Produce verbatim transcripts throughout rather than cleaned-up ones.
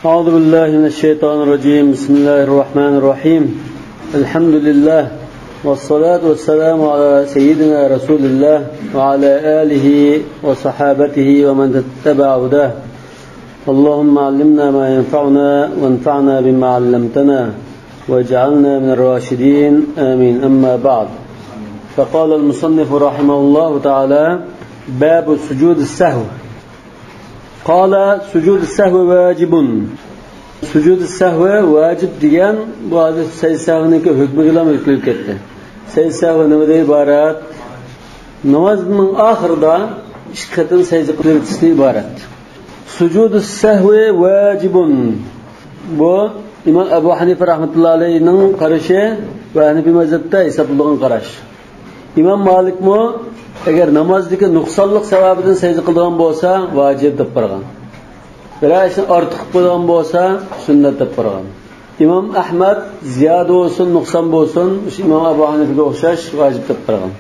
أعوذ بالله من الشيطان الرجيم. بسم الله الرحمن الرحيم. الحمد لله، والصلاة والسلام على سيدنا رسول الله وعلى آله وصحابته ومن اتبع هداه. اللهم علمنا ما ينفعنا وانفعنا بما علمتنا واجعلنا من الراشدين. آمين. أما بعد. فقال المصنف رحمه الله تعالى: باب سجود السهو. قال: سجود السهو واجب. سجود السهو ۋاجىپ دېگەن، بۇ ھازىر سەجدە سەھۋنىڭكى ھۆكمىگىلا يۆتكىلىپ كەتتى. سەجدە سەھۋ نېمىدىن ئىبارەت؟ نامازنىڭ ئاخىرىدا ئىككى قېتىم سەجدە قىلىۋېتىشتىن ئىبارەت. سۇجۇدۇ سەھۋى ۋاجىبۇن. بۇ ئىمام ئەبۇ ھەنىفە رەھمەتۇللا ئەلەيھىنىڭ قارىشى ۋە ھەنىفىي مەزھەپتە ھېسابلىنىدىغان قاراش. ئىمام مالىكمۇ ئەگەر نامازدىكى نۇقسانلىق سەۋەبىدىن سەجدە قىلىدىغان بولسا، ۋاجىپ دەپ قارىغان. بىرەر ئىشنى ئارتۇق قىلىپ قويغان بولسا، سۈننەت دەپ قارىغان. ئىمام ئەھمەد زىيادە بولسۇن، نۇقسان بولسۇن، شۇ ئىمام ئەبۇ ھەنىفىگە ئوخشاش ۋاجىپ دەپ قارىغان.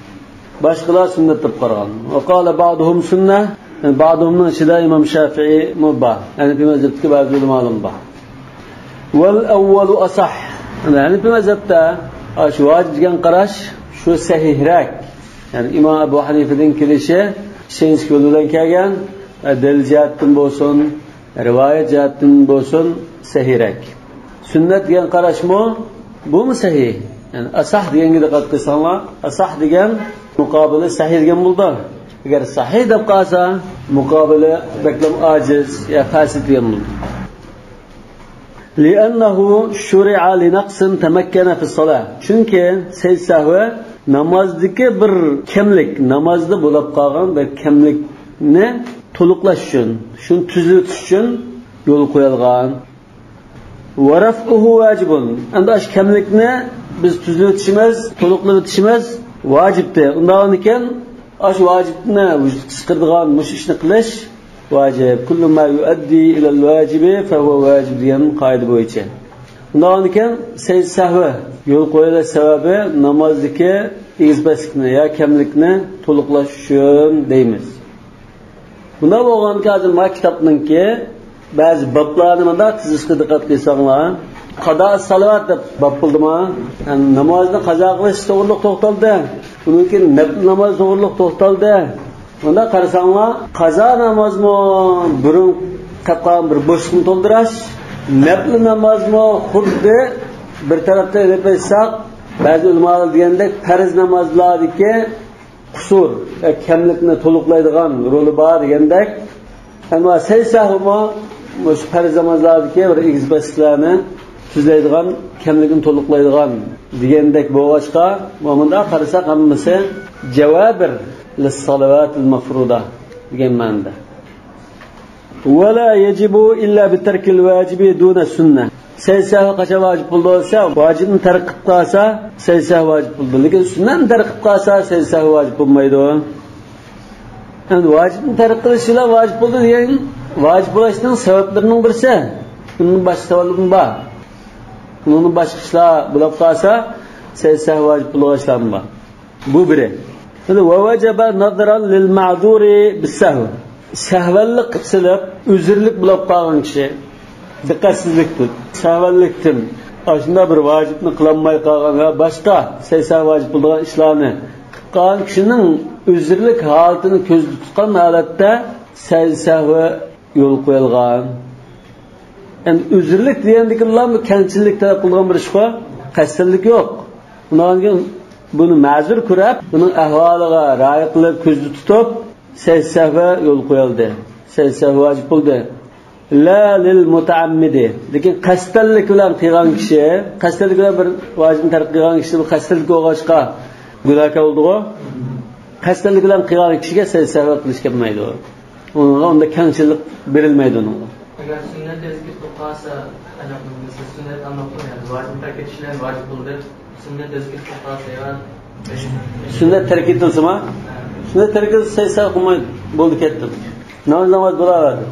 باشقىلار سۈننەت دەپ قارىغان. وقال بعضهم سنة، يەنى بعضهمنىڭ ئىچىدە ئىمام شافىئىمۇ بار. ھەنىفىي مەزھەپتىكى بەزى ئۆلىمالىرمۇ بار. والأول أصح. يەنى ھەنىفىي مەزھەپتە ئاشۇ ۋاجىپ دېگەن قاراش شۇ سەھىھرەك. يەنى ئىمام ئەبۇ ھەنىفىدىن كېلىشى ئىشەنچلىك يول بىلەن كەلگەن، دەلىل جەھەتتىن بولسۇن، رىۋايەت جەھەتتىن بولسۇن سەھىھرەك. سۈننەت دېگەن قاراشمۇ، بۇمۇ سەھىھ. يەنى ئەسەھ دېگەنگە دىققەت قىلساڭلار، ئەسەھ دېگەن مۇقابىلى سەھىھ دېگەن بولىدۇ. ئەگەر سەھىھ دەپ قالسا، مۇقابىلى بەكلا ئاجىز يا پاسىت دېگەن بولىدۇ. لأنه شرع لنقص تمكن في الصلاة. چۈنكى سەجدە سەھۋى نامازدىكى بىر كەملىك، نامازدا بولۇپ قالغان بىر كەملىكنى تولۇقلاش ئۈچۈن، شۇنى تۈزىتىش ئۈچۈن يول قويۇلغان. ورفعه واجب. ئەمدى ئاشۇ كەملىكنى بىز تۈزىتىشىمىز، تولۇقلىۋېتىشىمىز ۋاجىپتى. ئۇنداقكەن، ئاشۇ ۋاجىپنى ۋۇجۇدقا چىقىرىدىغان مۇشۇ ئىشنى قىلىش ۋاجىپ. كل ما يؤدي إلى الواجب فهو واجب دېگەن قائىدە بويىچە. ئۇنداقكەن، سەجدە سەھۋى يول قويۇلۇش سەۋەبى نامازدىكى ئېگىز-پەسلىكنى يا كەملىكنى تولۇقلاش ئۈچۈن دەيمىز. بۇنداق بولغانكى، ھازىر مانا كىتابنىڭكى بەزى بابلارنى مۇنداق تىزىشقا دىققەت قىلساڭلار، قازا سالىۋات دەپ باب بولدىما؟ يەنى نامازنى قازا قىلىش توغرىلىق توختالدى. ئۇنىڭ كېيىن نەپلى ناماز توغرىلىق توختالدى. مۇنداق قارىساڭلار، قازا نامازمۇ بۇرۇن قېلىپ قالغان بىر بوشلۇقنى تولدۇراش، نەپلى نامازمۇ خۇددى بىر تەرەپتىن ئېلىپ ئېيتساق، بەزى ئۆلىمالار دېگەندەك پەرز نامازلاردىكى قۇسۇر، يا كەملىكنى تولۇقلايدىغان رولى بار دېگەندەك، ئەمما سەجدە سەھۋمۇ مۇشۇ پەرز نامازلاردىكى بىر ئېگىز-پەسلىكلەرنى تۈزلەيدىغان، كەملىكنى تولۇقلايدىغان دېگەندەك بولغاچقا، مۇنداق قارىساق ھەممىسى جەۋابىر لىسسالىۋاتىل مەفرۇدا دېگەن مەنىدە. ولا يجب إلا بترك الواجب دون السنة. سەجدە سەھۋى قاچان ۋاجىپ بولىدۇ دېسە، ۋاجىپنى تەرك قىلىپ قالسا، سەجدە سەھۋى ۋاجىپ بولىدۇ. لېكىن سۈننەتنى تەرك قىلىپ قالسا، سەجدە سەھۋى ۋاجىپ بولمايدۇ. يەنى ۋاجىپنى تەرك قىلىش بىلەن ۋاجىپ بولىدۇ دېگەن، ۋاجىپ بولۇشنىڭ سەۋەبلىرىنىڭ بىرسى. ئۇنىڭ باشقا سەۋەبلىرىمۇ بار. ئۇنىڭدىن باشقا ئىشلار بولۇپ قالسا، سەجدە سەھۋى ۋاجىپ بولىدىغان ئىشلارمۇ بار. بۇ بىرى. ئەمدى ووجب نظرا للمعذور بالسهو. سەھۋەنلىك قىلىپ سېلىپ، ئۆزرىلىك بولۇپ قالغان كىشى، دىققەتسىزلىكتىن، سەھۋەنلىكتىن ئاشۇنداق بىر ۋاجىپنى قىلالماي قالغان ۋە باشقا سەجدە سەھۋى ۋاجىپ بولىدىغان ئىشلارنى قىلىپ قالغان كىشىنىڭ ئۆزرىلىك ھالىتىنى كۆزدە تۇتقان ھالەتتە سەجدە سەھۋى يول قويۇلغان. يەنى ئۆزرىلىك دېگەندىكىنلا بۇ كەڭچىللىك تەلەپ قىلىدىغان بىر ئىشقۇ، قەستەنلىك يوق. ئۇنىڭدىن كېيىن بۇنى مەزۇر كۆرۈپ، بۇنىڭ ئەھۋالىغا رىئايە قىلىپ، كۆزدە تۇتۇپ، سەجدە سەھۋى يول قويۇلدى. سەجدە سەھۋى ۋاجىپ بولدى. لا للمتعمد. لېكىن قەستەنلىك بىلەن قىلغان كىشى، قەستەنلىك بىلەن بىر ۋاجىپنى تەرك قىلغان كىشى بۇ قەستەنلىك بولغاچقا گۇناھكار بولدىغۇ. قەستەنلىك بىلەن قىلغان كىشىگە سەجدە سەھۋى قىلىش كەلمەيدۇ. ئۇنىڭغا ئۇنداق كەڭچىللىك بېرىلمەيدۇ ئۇنىڭغا. ئەگەر سۈننەت تەزكىر قىلىپ قالسا، ئەنە، مەسىلەن، سۈننەت ئالماقتا، يەنى ۋاجىپ تەرك ئېتىش بىلەن ۋاجىپ بولدى. سۈننەت تەزكىر قىلىپ قالسا، يا سۈننەت تەرك ئېتىلسىمۇ؟ ھە. سۈننەت تەرك ئېتىلسە سەجدە قىلمايدۇ. بولدى، كەتتى. ناماز، ناماز بولاۋەردى.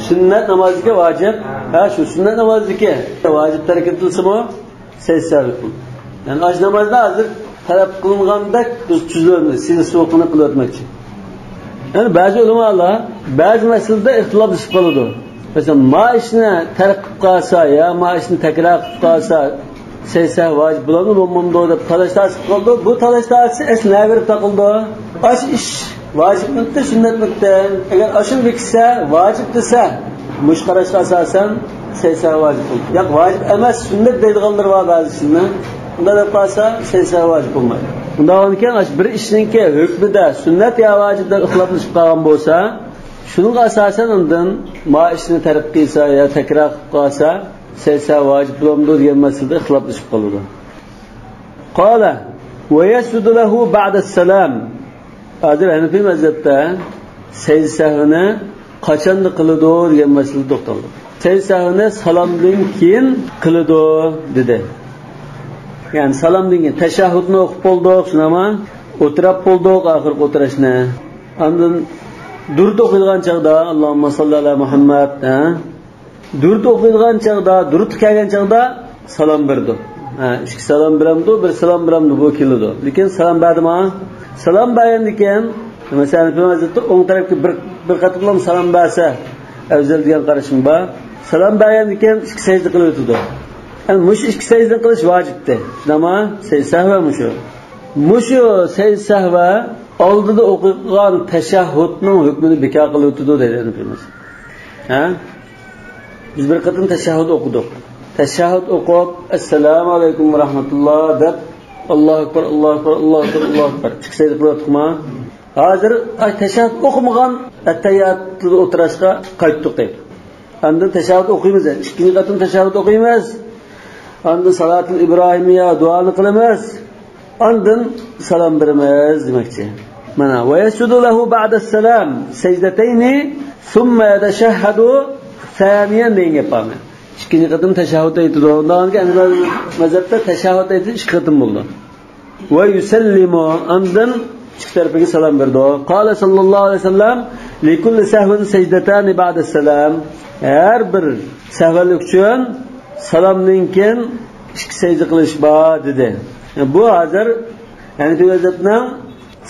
سۈننەت نامازدىكى ۋاجىپ. ھە، شۇ سۈننەت نامازدىكى ۋاجىپ تەرك ئېتىلسىمۇ، سەجدە سەھۋى قىل. يەنى ئاش نامازدا ھازىر تەلەپ قىلىنغاندەك بىز تۈزۈلمىدى، سىلسىلىنى قىلىۋەتمەكچى. يەنى بەزى ئۆلىمالار بەزى مەسىلىدە ئىختىلاپلىشىپ قالىدۇ. مەسىلەن، ما ئىشنى تەرك قىلىپ قالسا يا ما ئىشنى تەكرار قىلىپ قالسا سەي سەھۋ ۋاجىپ بولامدۇ، بولمامدۇ دەپ تالاش تارتىش قىلىدۇ. بۇ تالاش تارتىشى ئەسلى نەگە بېرىپ تاقىلىدۇ؟ ئاش ئىش ۋاجىپمىتى، سۈننەتمىتى؟ ئەگەر ئاشۇنى بېكىتسە، ۋاجىپ دېسە، مۇشۇ قاراشقا ئاساسەن سەي سەھۋ ۋاجىپ بولىدۇ. ياق، ۋاجىپ ئەمەس، سۈننەت دەيدىغانلىرى بار بەزىسىنى. ئۇنداق دەپ قالسا سەي سەھۋ ۋاجىپ بولمايدۇ. ئۇنداق بولغاندىكىن، ئاشۇ بىر ئىشنىڭكى ھۆكمىدە سۈننەت يا ۋاجىپ دەپ ئىختىلاپلىشىپ قالغان بولسا، شۇنىڭغا ئاساسەن ئاندىن ما ئىشنى تەرك قىلسا يا تەكرار قىلىپ قالسا، سەي سەھۋ ۋاجىپ بولامدۇ دېگەن مەسىلىدە ئىختىلاپلىشىپ قالىدۇ. قال، ويسجد له بعد السلام. ھازىر ھەنىفىي مەزھەپتە سەي سەھۋنى قاچاندا قىلىدۇ دېگەن مەسىلىدە توختالدۇق. سەي سەھۋنى سالامدىن كېيىن قىلىدۇ دېدى. يەنى سالامدىن كېيىن تەشەھھۇدنى ئوقۇپ بولدۇق، شۇنداقمۇ؟ ئولتۇراپ بولدۇق ئاخىرقى ئولتۇرۇشنى. ئاندىن دۇرۇت ئوقۇيدىغان چاغدا، اللهم صل على محمد، ھە؟ دۇرۇت ئوقۇيدىغان چاغدا، دۇرۇتقا كەلگەن چاغدا سالام بېرىدۇ. ھە، ئىككى سالام بېرەمدۇ، بىر سالام بېرەمدۇ، بۇ كېلىدۇ. لېكىن سالام بەردىمۇ؟ سالام بەرگەندىكىن، مەسىلەن، ھەنىفىي مەزھەپتە ئوڭ تەرەپكە بىر، بىر قېتىملا سالام بەرسە ئەۋزەل دېگەن قارىشىم بار. سالام بەرگەندىكىن ئىككى سەجدە قىلىۋېتىدۇ. يەنى مۇشۇ ئىككى سەجدە قىلىش ۋاجىپتى. شۇنداقمۇ؟ سەي سەھۋ مۇشۇ. مۇشۇ سەي سەھۋ ئالدىدا ئوقۇغان تەشەھھۇدنىڭ ھۆكمىنى بىكار قىلىۋېتىدۇ دەيدۇ ھەنىفىي مەزھەپ. ھە؟ بىز بىر قېتىم تەشەھھۇد ئوقۇدۇق. تەشەھھۇد ئوقۇپ، ئەسسالامۇ ئەلەيكۇم ۋە رەھمەتۇللا دەپ، ئاللاھۇ ئەكبەر، ئاللاھۇ ئەكبەر، ئاللاھۇ ئەكبەر، ئاللاھۇ ئەكبەر، ئىككى سەجدە قىلىۋاتتۇقما؟ ھازىر، ئاي، تەشەھھۇد ئوقۇمىغان ئەتتەھىياتتا ئولتۇرۇشقا قايتتۇق دەيدۇ. ئاندىن تەشەھھۇد ئوقۇيمىز، ئىككىنچى قېتىم تەشەھھۇد ئوقۇيمىز. ئاندىن سالاتۇل ئىبراھىمىيە دۇئانى قىلىمىز. ئاندىن سالام بېرىمىز دېمەكچى. مانا، ويسجد له بعد السلام سجدتين ثم يتشهد ثانيا دېگەن گەپ بار. ئىككىنچى قېتىم تەشەھھۇد ئېيتىدۇ. ئۇنداق ئەنە مەزھەپتە تەشەھھۇد ئېيتىش ئىككى قېتىم بولىدۇ. ويسلم، ئاندىن ئىككى تەرىپىگە سالام بېرىدۇ. قال صلى الله عليه وسلم لكل سهو سجدتان بعد السلام. ھەر بىر سەھۋلىك ئۈچۈن سالامدىن كېيىن ئىككى سەجدە قىلىش بار دېدى. بۇ ھازىر ھەنىفىي مەزھەپنىڭ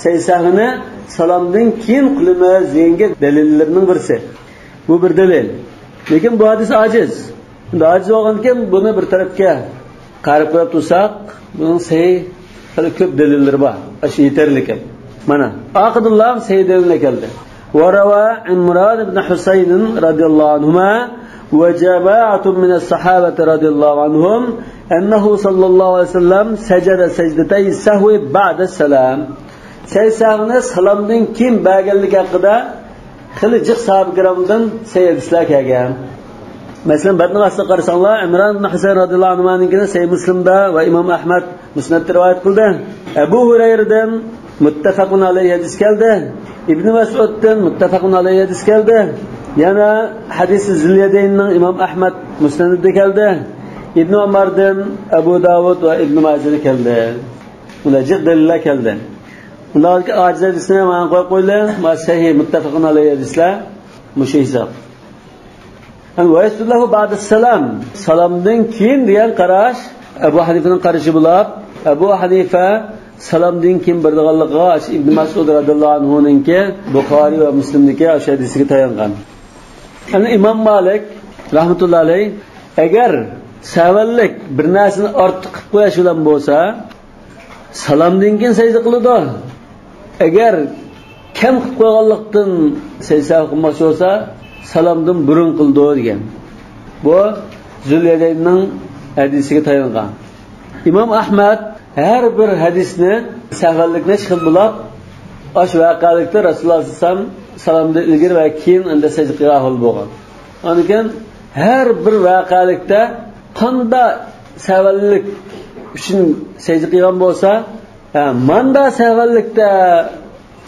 سەي سەھۋنى سالامدىن كېيىن قىلىمىز دېگەنگە دەلىللىرىنىڭ بىرسى. بۇ بىر دەلىل. لېكىن بۇ ھەدىس ئاجىز. ئەمدى ئاجىز بولغاندىكىن بۇنى بىر تەرەپكە قايرىپ قويۇپ تۇرساق، بۇنىڭ سەھىھ خېلى كۆپ دەلىللىرى بار. ئاشۇ يېتەرلىك گەپ. مانا، ئارقىدىنلا سەھىھ دەلىللەر كەلدى. وروى عمران بن حسين رضي الله عنهما وجماعة من الصحابة رضي الله عنهم أنه صلى الله عليه وسلم سجد سجدتي السهو بعد السلام. سەي سەھۋنى سالامدىن كېيىن بەرگەنلىكى ھەققىدە خېلى جىق ساھابە كىرامدىن سەھىھ ھەدىسلەر كەلگەن. مەسىلەن، بەتنىڭ ئاستىغا قارىساڭلار، ئىمران ئىبن ھۈسەيىن رازىياللاھۇ ئەنھۇمانىڭكىنى سەھىھ مۇسلىمدا ۋە ئىمام ئەھمەد مۇسنەدتە رىۋايەت قىلدى. ئەبۇ ھۇرەيرىدىن مۇتتەفەقۇن ئەلەيھى ھەدىس كەلدى. ئىبنى مەسئۇدتىن مۇتتەفەقۇن ئەلەيھى ھەدىس كەلدى. يەنە ھەدىسى زۇليەدەيننىڭ ئىمام ئەھمەد مۇسنەدىدە كەلدى. ئىبنى ئۆمەردىن ئەبۇ داۋۇد ۋە ئىبنى ماجىدا كەلدى. بۇنداق جىق دەلىللەر كەلدى. ئۇنداق ئاجىز ھەدىسنى مانا قويۇپ قويىلى. ما سەھىھ مۇتتەفەقۇن ئەلەيھى ھەدىسلەر مۇشۇ ھېساب. ھەم ۋەيسۇللەھۇ بەدەسسالام، سالامدىن كېيىن دېگەن قاراش ئەبۇ ھەنىفىنىڭ قارىشى بولۇپ، ئەبۇ ھەنىفە سالامدىن كېيىن بېرىدىغانلىقىغا ئىبن مەسئۇد رازىياللاھۇ ئەنھۇنىڭكى، بۇخارىي ۋە مۇسلىمدىكى ئاشۇ ھەدىسىگە تايانغان. يەنى ئىمام مالىك رەھمەتۇللاھى ئەلەيھ، ئەگەر سەۋەنلىك بىر نەرسىنى ئارتۇق قىلىپ قويۇش بىلەن بولسا، سالامدىن كېيىن سەجدە قىلىدۇ. ئەگەر كەم قىلىپ قويغانلىقتىن سەجدە سەھۋ قىلماقچى بولسا، سالامدىن بۇرۇن قىلىدۇ دېگەن. بۇ زۇليەدەيننىڭ ھەدىسىگە تايانغان. ئىمام ئەھمەد ھەر بىر ھەدىسنى سەۋەنلىكنى ئىككى خىل بولاپ، ئاشۇ ۋەقەلىكتە رەسۇلۇللاھ سەللەللاھۇ ئەلەيھى ۋەسەللەم سالامدىن ئىلگىرى ۋە كېيىن ئەندە سەجدە قىلغان ئەھۋال بولغان. ئاندىن كېيىن ھەر بىر ۋەقەلىكتە قانداق سەۋەنلىك ئۈچۈن سەجدە قىلغان بولسا، ھە، ماندا سەۋەنلىكتە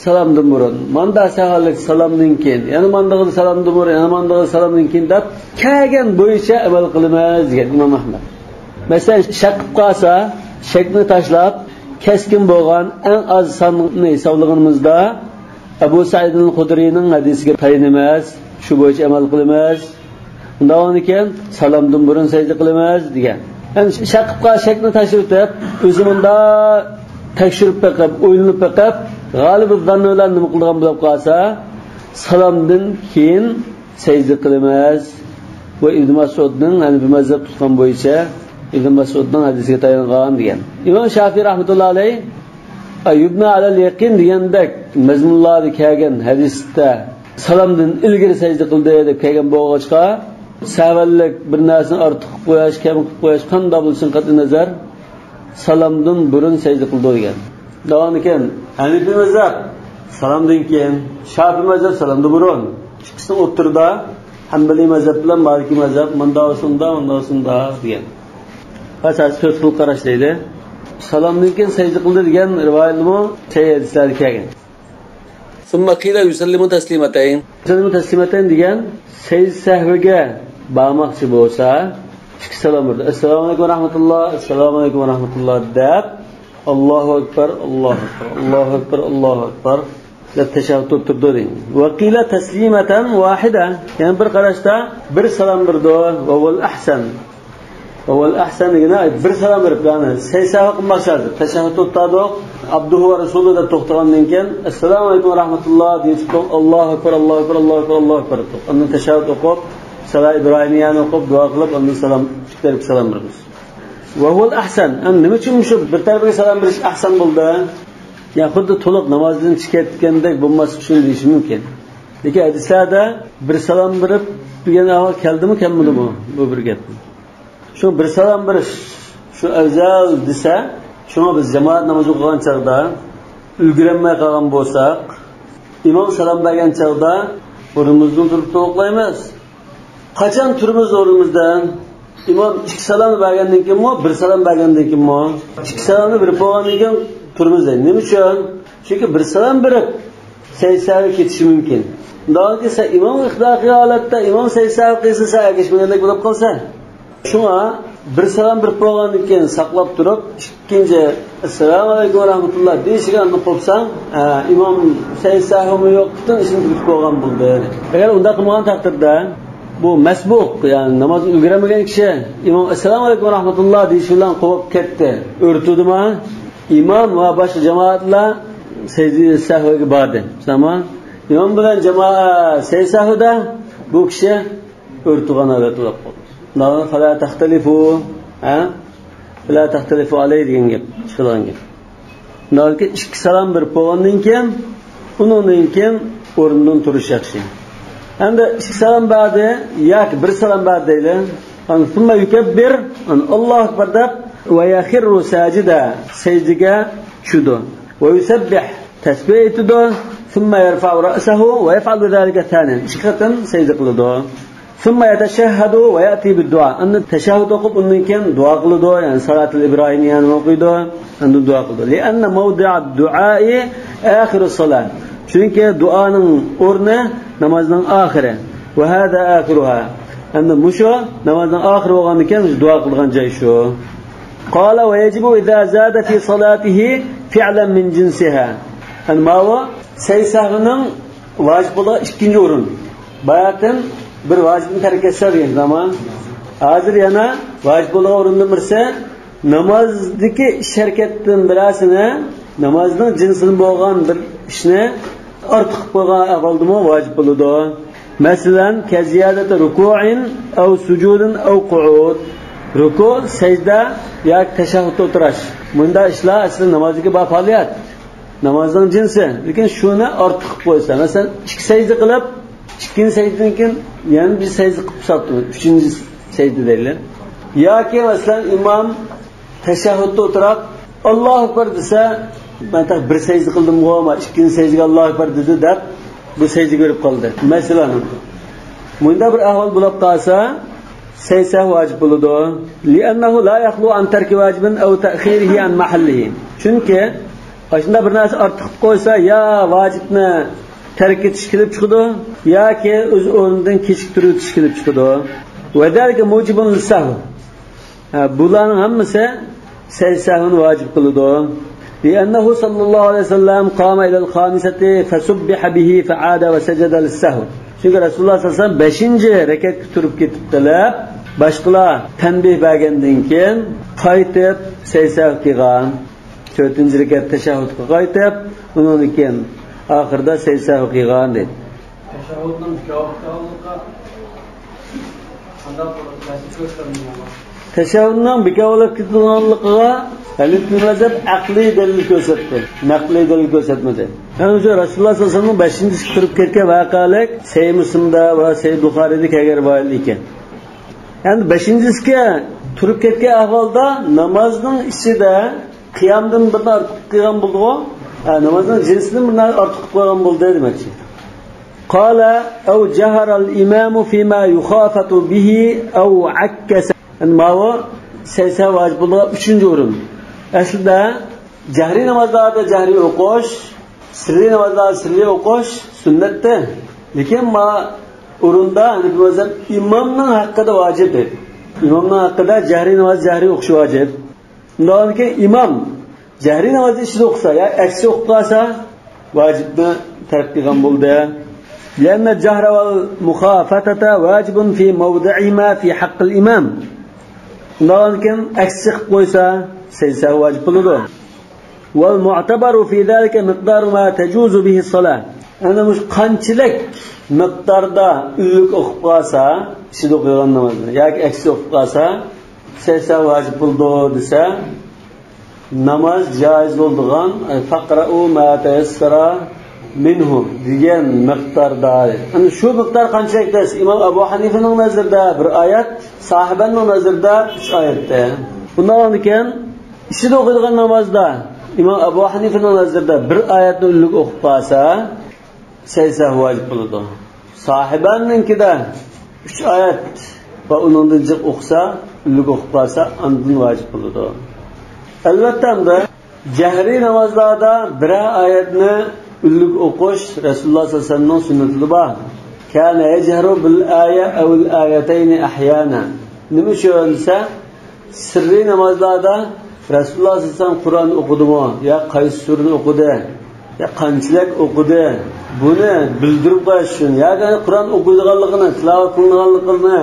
سالامدىن بۇرۇن، ماندا سەۋەنلىك سالامدىن كېيىن، يەنە ماندىغىدا سالامدىن بۇرۇن، يەنە ماندىغىدا سالامدىن كېيىن دەپ كەلگەن بويىچە ئەمەل قىلىمىز دېگەن ئىمام ئەھمەد. مەسىلەن، شەك قىلىپ قالسا، شەكنى تاشلاپ، كەسكىن بولغان ئەڭ ئاز ساننى ھېسابلىغىنىمىزدا، ئەبۇ سەئىدىل خۇدرىينىڭ ھەدىسىگە تايىنىمىز، شۇ بويىچە ئەمەل قىلىمىز. ئۇنداق بولغاندىكىن سالامدىن بۇرۇن سەجدە قىلىمىز دېگەن. يەنى شەك قىلىپ قالسا، شەكنى تاشلىۋېتىپ، ئۆزى مۇنداق تەكشۈرۈپ بېقىپ، ئويلىنىپ بېقىپ، غالىبىز زاننى بىلەن نېمە قىلىدىغان بولۇپ قالسا، سالامدىن كېيىن سەجدە قىلىمىز. بۇ ئىبن مەسئۇدنىڭ، ھەنىفىي مەزھەپ تۇتقان بويىچە، ئىبن مەسئۇدنىڭ ھەدىسىگە تايانغان دېگەن. ئىمام شافىئى رەھمەتۇللا ئەلەيھ، يۇبنى ئەلەل يەقىن دېگەندەك مەزمۇنلاردا كەلگەن ھەدىستە سالامدىن ئىلگىرى سەجدە قىلدى دەپ كەلگەن بولغاچقا، سەھۋەنلىك، بىر نەرسىنى ئارتۇق قىلىپ قويۇش، كەم قىلىپ قويۇش، قانداق بولۇشىدىن قەتئىينەزەر، سالامدىن بۇرۇن سەجدە قىلىدۇ دېگەن. داۋامىكەن، ھەنىفىي مەزھەپ سالامدىن كېيىن، شافىئىي مەزھەپ سالامدىن بۇرۇن. ئىككىسىنىڭ ئوتتۇرىدا ھەنبەلىي مەزھەپ بىلەن مالىكىي مەزھەپ، مۇنداق بولسا مۇنداق، مۇنداق بولسا مۇنداق دېگەن. ھە، سەن تۆت خىل قاراش دەيدۇ. سالامدىن كېيىن سەجدە قىلدى دېگەن رىۋايەتمۇ سەھىھ ھەدىسلەردە كەلگەن. ثم قيل يسلم تسليمتين. يسلم تسليمتين دېگەن سەجدە سەھۋىگە بارماقچى بولسا، ئىككى سالام بېرىدۇ. ئەسسالامۇ ئەلەيكۇم ۋە رەھمەتۇللا، ئەسسالامۇ ئەلەيكۇم ۋە رەھمەتۇللا دەپ، ئاللاھۇ ئەكبەر، ئاللاھۇ ئەكبەر، ئاللاھۇ ئەكبەر، ئاللاھۇ ئەكبەر دەپ تەشەھھۇد ئولتۇرىدۇ دەيدۇ. وقيل تسليمة واحدة، يەنە بىر قاراشتا بىر سالام بېرىدۇ. وهو الأحسن. ۋەل ئەھسەن دېگىنى بىر سالام بېرىپ، يەنى سەجدە سەھۋى قىلماقچى ھازىر. تەشەھھۇد توختىدۇق. ئابدۇھۇ ۋە رەسۇلۇ دەپ توختىغاندىن كېيىن، ئەسسالامۇ ئەلەيكۇم ۋە رەھمەتۇللا دېيىپ، ئاللاھۇ ئەكبەر، ئاللاھۇ ئەكبەر، ئاللاھۇ ئەكبەر، ئاللاھۇ ئەكبەر دەپ. ئاندىن تەشەھھۇد ئوقۇپ، سەلە ئىبراھىمىيەنى ئوقۇپ، دۇئا قىلىپ، ئاندىن سالام، ئىككى تەرەپكە سالام بېرىمىز. ۋەھۇۋەل ئەھسەن. ئەمدى نېمە ئۈچۈن مۇشۇ بىر تەرەپكە سالام بېرىش ئەھسەن بولدى؟ يا خۇددى تولۇق نامازدىن چىقىپ كەتكەندەك بولماسلىق ئۈچۈن دېيىشى مۇمكىن. لېكىن ھەدىسلەردە بىر سالام بېرىپ دېگەن ئەھۋال كەلدىمۇ، كەلمىدىمۇ؟ بۇ بىر گەپ. شۇ بىر سالام بېرىش شۇ ئەۋزەل دېسە، شۇڭا بىز جامائەت ناماز ئوقۇغان چاغدا ئۈلگۈرەلمەي قالغان بولساق، ئىمام سالام بەرگەن چاغدا ئورنىمىزدىن تۇرۇپ تولۇقلايمىز. قاچان تۇرىمىز ئورنىمىزدىن؟ ئىمام ئىككى سالام بەرگەندىن كېيىنمۇ، بىر سالام بەرگەندىن كېيىنمۇ؟ ئىككى سالامنى بېرىپ بولغاندىن كېيىن تۇرىمىز دەيدۇ. نېمە ئۈچۈن؟ چۈنكى بىر سالام بېرىپ سەجدە سەھۋى كېتىشى مۇمكىن. ئۇنداق كېسە ئىمام ئىختىلاپىي ھالەتتە ئىمام سەجدە سەھۋى قىلسا، سەن ئەگەشمىگەندەك بولۇپ قالىسەن. شۇڭا بىر سالام بېرىپ بولغاندىن كېيىن ساقلاپ تۇرۇپ، ئىككىنچى ئەسسالامۇ ئەلەيكۇم ۋە رەھمەتۇللا دېيىشىگە ئاندىن قوپساڭ، ھە، ئىمام سەجدە سەھۋىمۇ يوق، پۈتۈن ئىشىڭ تۈگىتىپ بولغان بولدى. ئەگەر ئۇنداق قىلمىغان تەقدىردە، بۇ مەسبۇق، يەنى نامازنى ئۈلگۈرەلمىگەن كىشى ئىمام ئەسسالامۇ ئەلەيكۇم ۋە رەھمەتۇللا دېيىشى بىلەن قوپۇپ كەتتى، ئۆرتىدىما؟ ئىمام ۋە باشقا جامائەتلەر سەجدە سەھۋىگە باردى. تامام. ئىمام بىلەن جامائەت سەجدە سەھۋىدە، بۇ كىشى ئۆرتىغان ھالەتتە بولۇپ قالدى. فلا تختلفوا، ھە؟ فلا تختلفوا عليه دېگەن گەپ، چىقىدىغان گەپ. بەلكى ئىككى سالام بېرىپ بولغاندىن كېيىن، ئۇنىڭدىن كېيىن ئورنىدىن تۇرۇش ياخشى. ئەمدى ئىككى سالام بەردى ياكى بىر سالام بەردى دەيلى. ئاندىن ثم يكبر، ئاندىن ئاللاھۇ ئەكبەر دەپ، ويخر ساجدا، سەجدىگە چۈشىدۇ. ويسبح، تەسبىھ ئېيتىدۇ. ثم يرفع رأسه ويفعل ذلك ثانيا، ئىككى قېتىم سەجدە قىلىدۇ. ثم يتشهد ويأتي بالدعاء، ئاندىن تەشەھھۇد ئوقۇپ، ئۇندىن كېيىن دۇئا قىلىدۇ، يەنى سالاتۇل ئىبراھىمىيەنى ئوقۇيدۇ، ئاندىن دۇئا قىلىدۇ. لأن موضع الدعاء آخر الصلاة، چۈنكى دۇئانىڭ ئورنى نامازنىڭ ئاخىرى. وهذا آخرها، ئەمدى مۇشۇ نامازنىڭ ئاخىرى بولغاندىن كېيىن دۇئا قىلىدىغان جاي شۇ. قال ويجب إذا زاد في صلاته فعلا من جنسها. يەنى ماۋۇ سەجدە سەھۋىنىڭ ۋاجىپ بولغان ئىككىنچى ئورۇن. باياتىن بىر ۋاجىپنى تەرك ئەتسە دېگەن زامان. ھازىر يەنە ۋاجىپ بولغان ئورۇندىن بىرسى، نامازدىكى ئىش ھەرىكەتتىن بىرەرسىنى، نامازنىڭ جىنسىدىن بولغان بىر ئىشنى ئارتۇق قىلىپ قويغان ئەھۋالدىمۇ ۋاجىپ بولىدۇ. مەسىلەن، كزيادة ركوع أو سجود أو قعود. رۇكۇ، سەجدە ياكى تەشەھھۇدتا ئولتۇراش. مۇنداق ئىشلار ئەسلى نامازدىكى بار پائالىيەت. نامازنىڭ جىنسى. لېكىن شۇنى ئارتۇق قىلىپ قويسا، مەسىلەن، ئىككى سەجدە قىلىپ، ئىككىنچى سەجدىدىن كېيىن يەنە بىر سەجدە قىلىپ تۇرساق، ئۈچىنچى سەجدە دەيلى. ياكى، مەسىلەن، ئىمام تەشەھھۇدتا ئولتۇراپ، ئاللاھۇ ئەكبەر دېسە، مەن تېخى بىر سەجدە قىلدىمغۇ، مانا ئىككىنچى سەجدىگە ئاللاھۇ ئەكبەر دېدى دەپ، بۇ سەجدىگە بېرىپ قالدى. مەسىلەن، مۇنداق بىر ئەھۋال بولۇپ قالسا، سەجدە سەھۋ ۋاجىپ بولىدۇ. لأنه لا يخلو عن ترك واجب أو تأخيره عن محله. چۈنكى ئاشۇنداق بىر نەرسە ئارتۇق قىلىپ قويسا، يا ۋاجىپنى تەرك ئېتىش كېلىپ چىقىدۇ، ياكى ئۆز ئورنىدىن كېچىكتۈرۈۋېتىش كېلىپ چىقىدۇ. وذلك موجب للسهو. ھە، بۇلارنىڭ ھەممىسى سەجدە سەھۋنى ۋاجىپ قىلىدۇ. لأنه صلى الله عليه وسلم قام إلى الخامسة فسبح به فعاد وسجد للسهو. چۈنكى رەسۇلۇللاھ سەللەللاھۇ ئەلەيھى ۋەسەللەم بەشىنچى رەكەتكە تۇرۇپ كېتىپ قېلىپ، باشقىلار تەنبىھ بەرگەندىن كېيىن قايتىپ سەجدە سەھۋ قىلغان. تۆتىنچى رەكەت تەشەھھۇدقا قايتىپ، ئۇنىڭدىن كېيىن ئاخىرىدا سەجدە سەھۋى قىلغان دەيدۇ. تەشەھھۇدنىڭ بىكار ۋاقتى ئالدىغا قانداق بولىدۇ؟ مەسىلە كۆرسەتمىگەن. تەشەھھۇدنىڭ بىكار بولۇپ كېتىدىغانلىقىغا ھەنەفىي مەزھەپ ئەقلىي دەلىل كۆرسەتتى، نەقلىي دەلىل كۆرسەتمىدى. يەنى شۇ رەسۇلۇللاھ سەللەللاھۇ ئەلەيھى ۋەسەللەمنىڭ بەشىنچىسى تۇرۇپ كەتكەن ۋەقەلىك سەھىھ مۇسلىمدا ۋە سەھىھ بۇخارىيدا كەلگەن رىۋايەت ئىكەن. يەنى بەشىنچىسىگە تۇرۇپ كەتكەن ئەھۋالدا نامازنىڭ ئىچىدە قىيامدىن بىر نەرسە ئارتۇق قىلغان بولدىغۇ. ھە، نامازنىڭ جىنسىدىن بىر نەرسە ئارتۇق قىلغان بولدى دېمەكچى. قال أو جهر الإمام فيما يخافت به أو عكس. يەنى ماۋۇ سەجدە سەھۋى ۋاجىپ بولىدىغان ئۈچىنچى ئورۇن. ئەسلىدە جەھرىي نامازلاردا جەھرىي ئوقۇش، سىررىي نامازلاردا سىررىي ئوقۇش سۈننەتتە. لېكىن ما ئورۇندا ھەنەفىي مەزھەپ ئىمامنىڭ ھەققىدە ۋاجىپ دەيدۇ. ئىمامنىڭ ھەققىدە جەھرىي ناماز جەھرىي ئوقۇش ۋاجىپ. ئۇنداقتىن كېيىن ئىمام جەھرىي نامازنى ئىچىدە ئوقۇسا يا ئەكسىچە ئوقۇپ قالسا، ۋاجىپنى تەرك قىلغان بولدى. لأن الجهر والمخافتة واجب في موضعهما في حق الإمام. ئۇنداقتىن كېيىن ئەكسىچە قىلىپ قويسا، سەجدە سەھۋى ۋاجىپ بولىدۇ. والمعتبر في ذلك مقدار ما تجوز به الصلاة. ئەنە مۇشۇ قانچىلىك مىقداردا ئۈنلۈك ئوقۇپ قالسا، ئىچىدە ئوقۇيدىغان نامازنى ياكى ئەكسىچە ئوقۇپ قالسا، سەجدە سەھۋى ۋاجىپ بولىدۇ دېسە، ناماز جائىز بولىدىغان، فاقرأوا ما تيسر منه دېگەن مىقداردا. ئەنە شۇ مىقدار قانچىلىك دېسە، ئىمام ئەبۇ ھەنىفىنىڭ نەزىرىدە بىر ئايەت، ساھىبەننىڭ نەزىرىدە ئۈچ ئايەتتە. بۇنداق بولغاندىكىن، ئىچىدە ئوقۇيدىغان نامازدا ئىمام ئەبۇ ھەنىفىنىڭ نەزىرىدە بىر ئايەتنى ئۈنلۈك ئوقۇپ قالسا، سەجدە سەھۋى ۋاجىپ بولىدۇ. ساھىبەننىڭكىدە ئۈچ ئايەت ۋە ئۇنىڭدىن جىق ئوقۇسا، ئۈنلۈك ئوقۇپ قالسا، ئاندىن ۋاجىپ بولىدۇ. ئەلۋەتتە، ئەمدى جەھرىي نامازلاردا بىرەر ئايەتنى ئۈنلۈك ئوقۇش رەسۇلۇللاھ سەللەللاھۇ ئەلەيھى ۋەسەللەمنىڭ سۈننىتىدە بار. كان يجهر بالآية أو الآيتين أحيانا. نېمە ئۈچۈن دېسە، سىررىي نامازلاردا رەسۇلۇللاھ سەللەللاھۇ ئەلەيھى ۋەسەللەم قۇرئان ئوقۇدىمۇ يا قايسى سۈرىنى ئوقۇدى يا قانچىلىك ئوقۇدى، بۇنى بىلدۈرۈپ قويۇش ئۈچۈن ياكى قۇرئان ئوقۇيدىغانلىقىنى، تىلاۋەت قىلىنىدىغانلىقىنى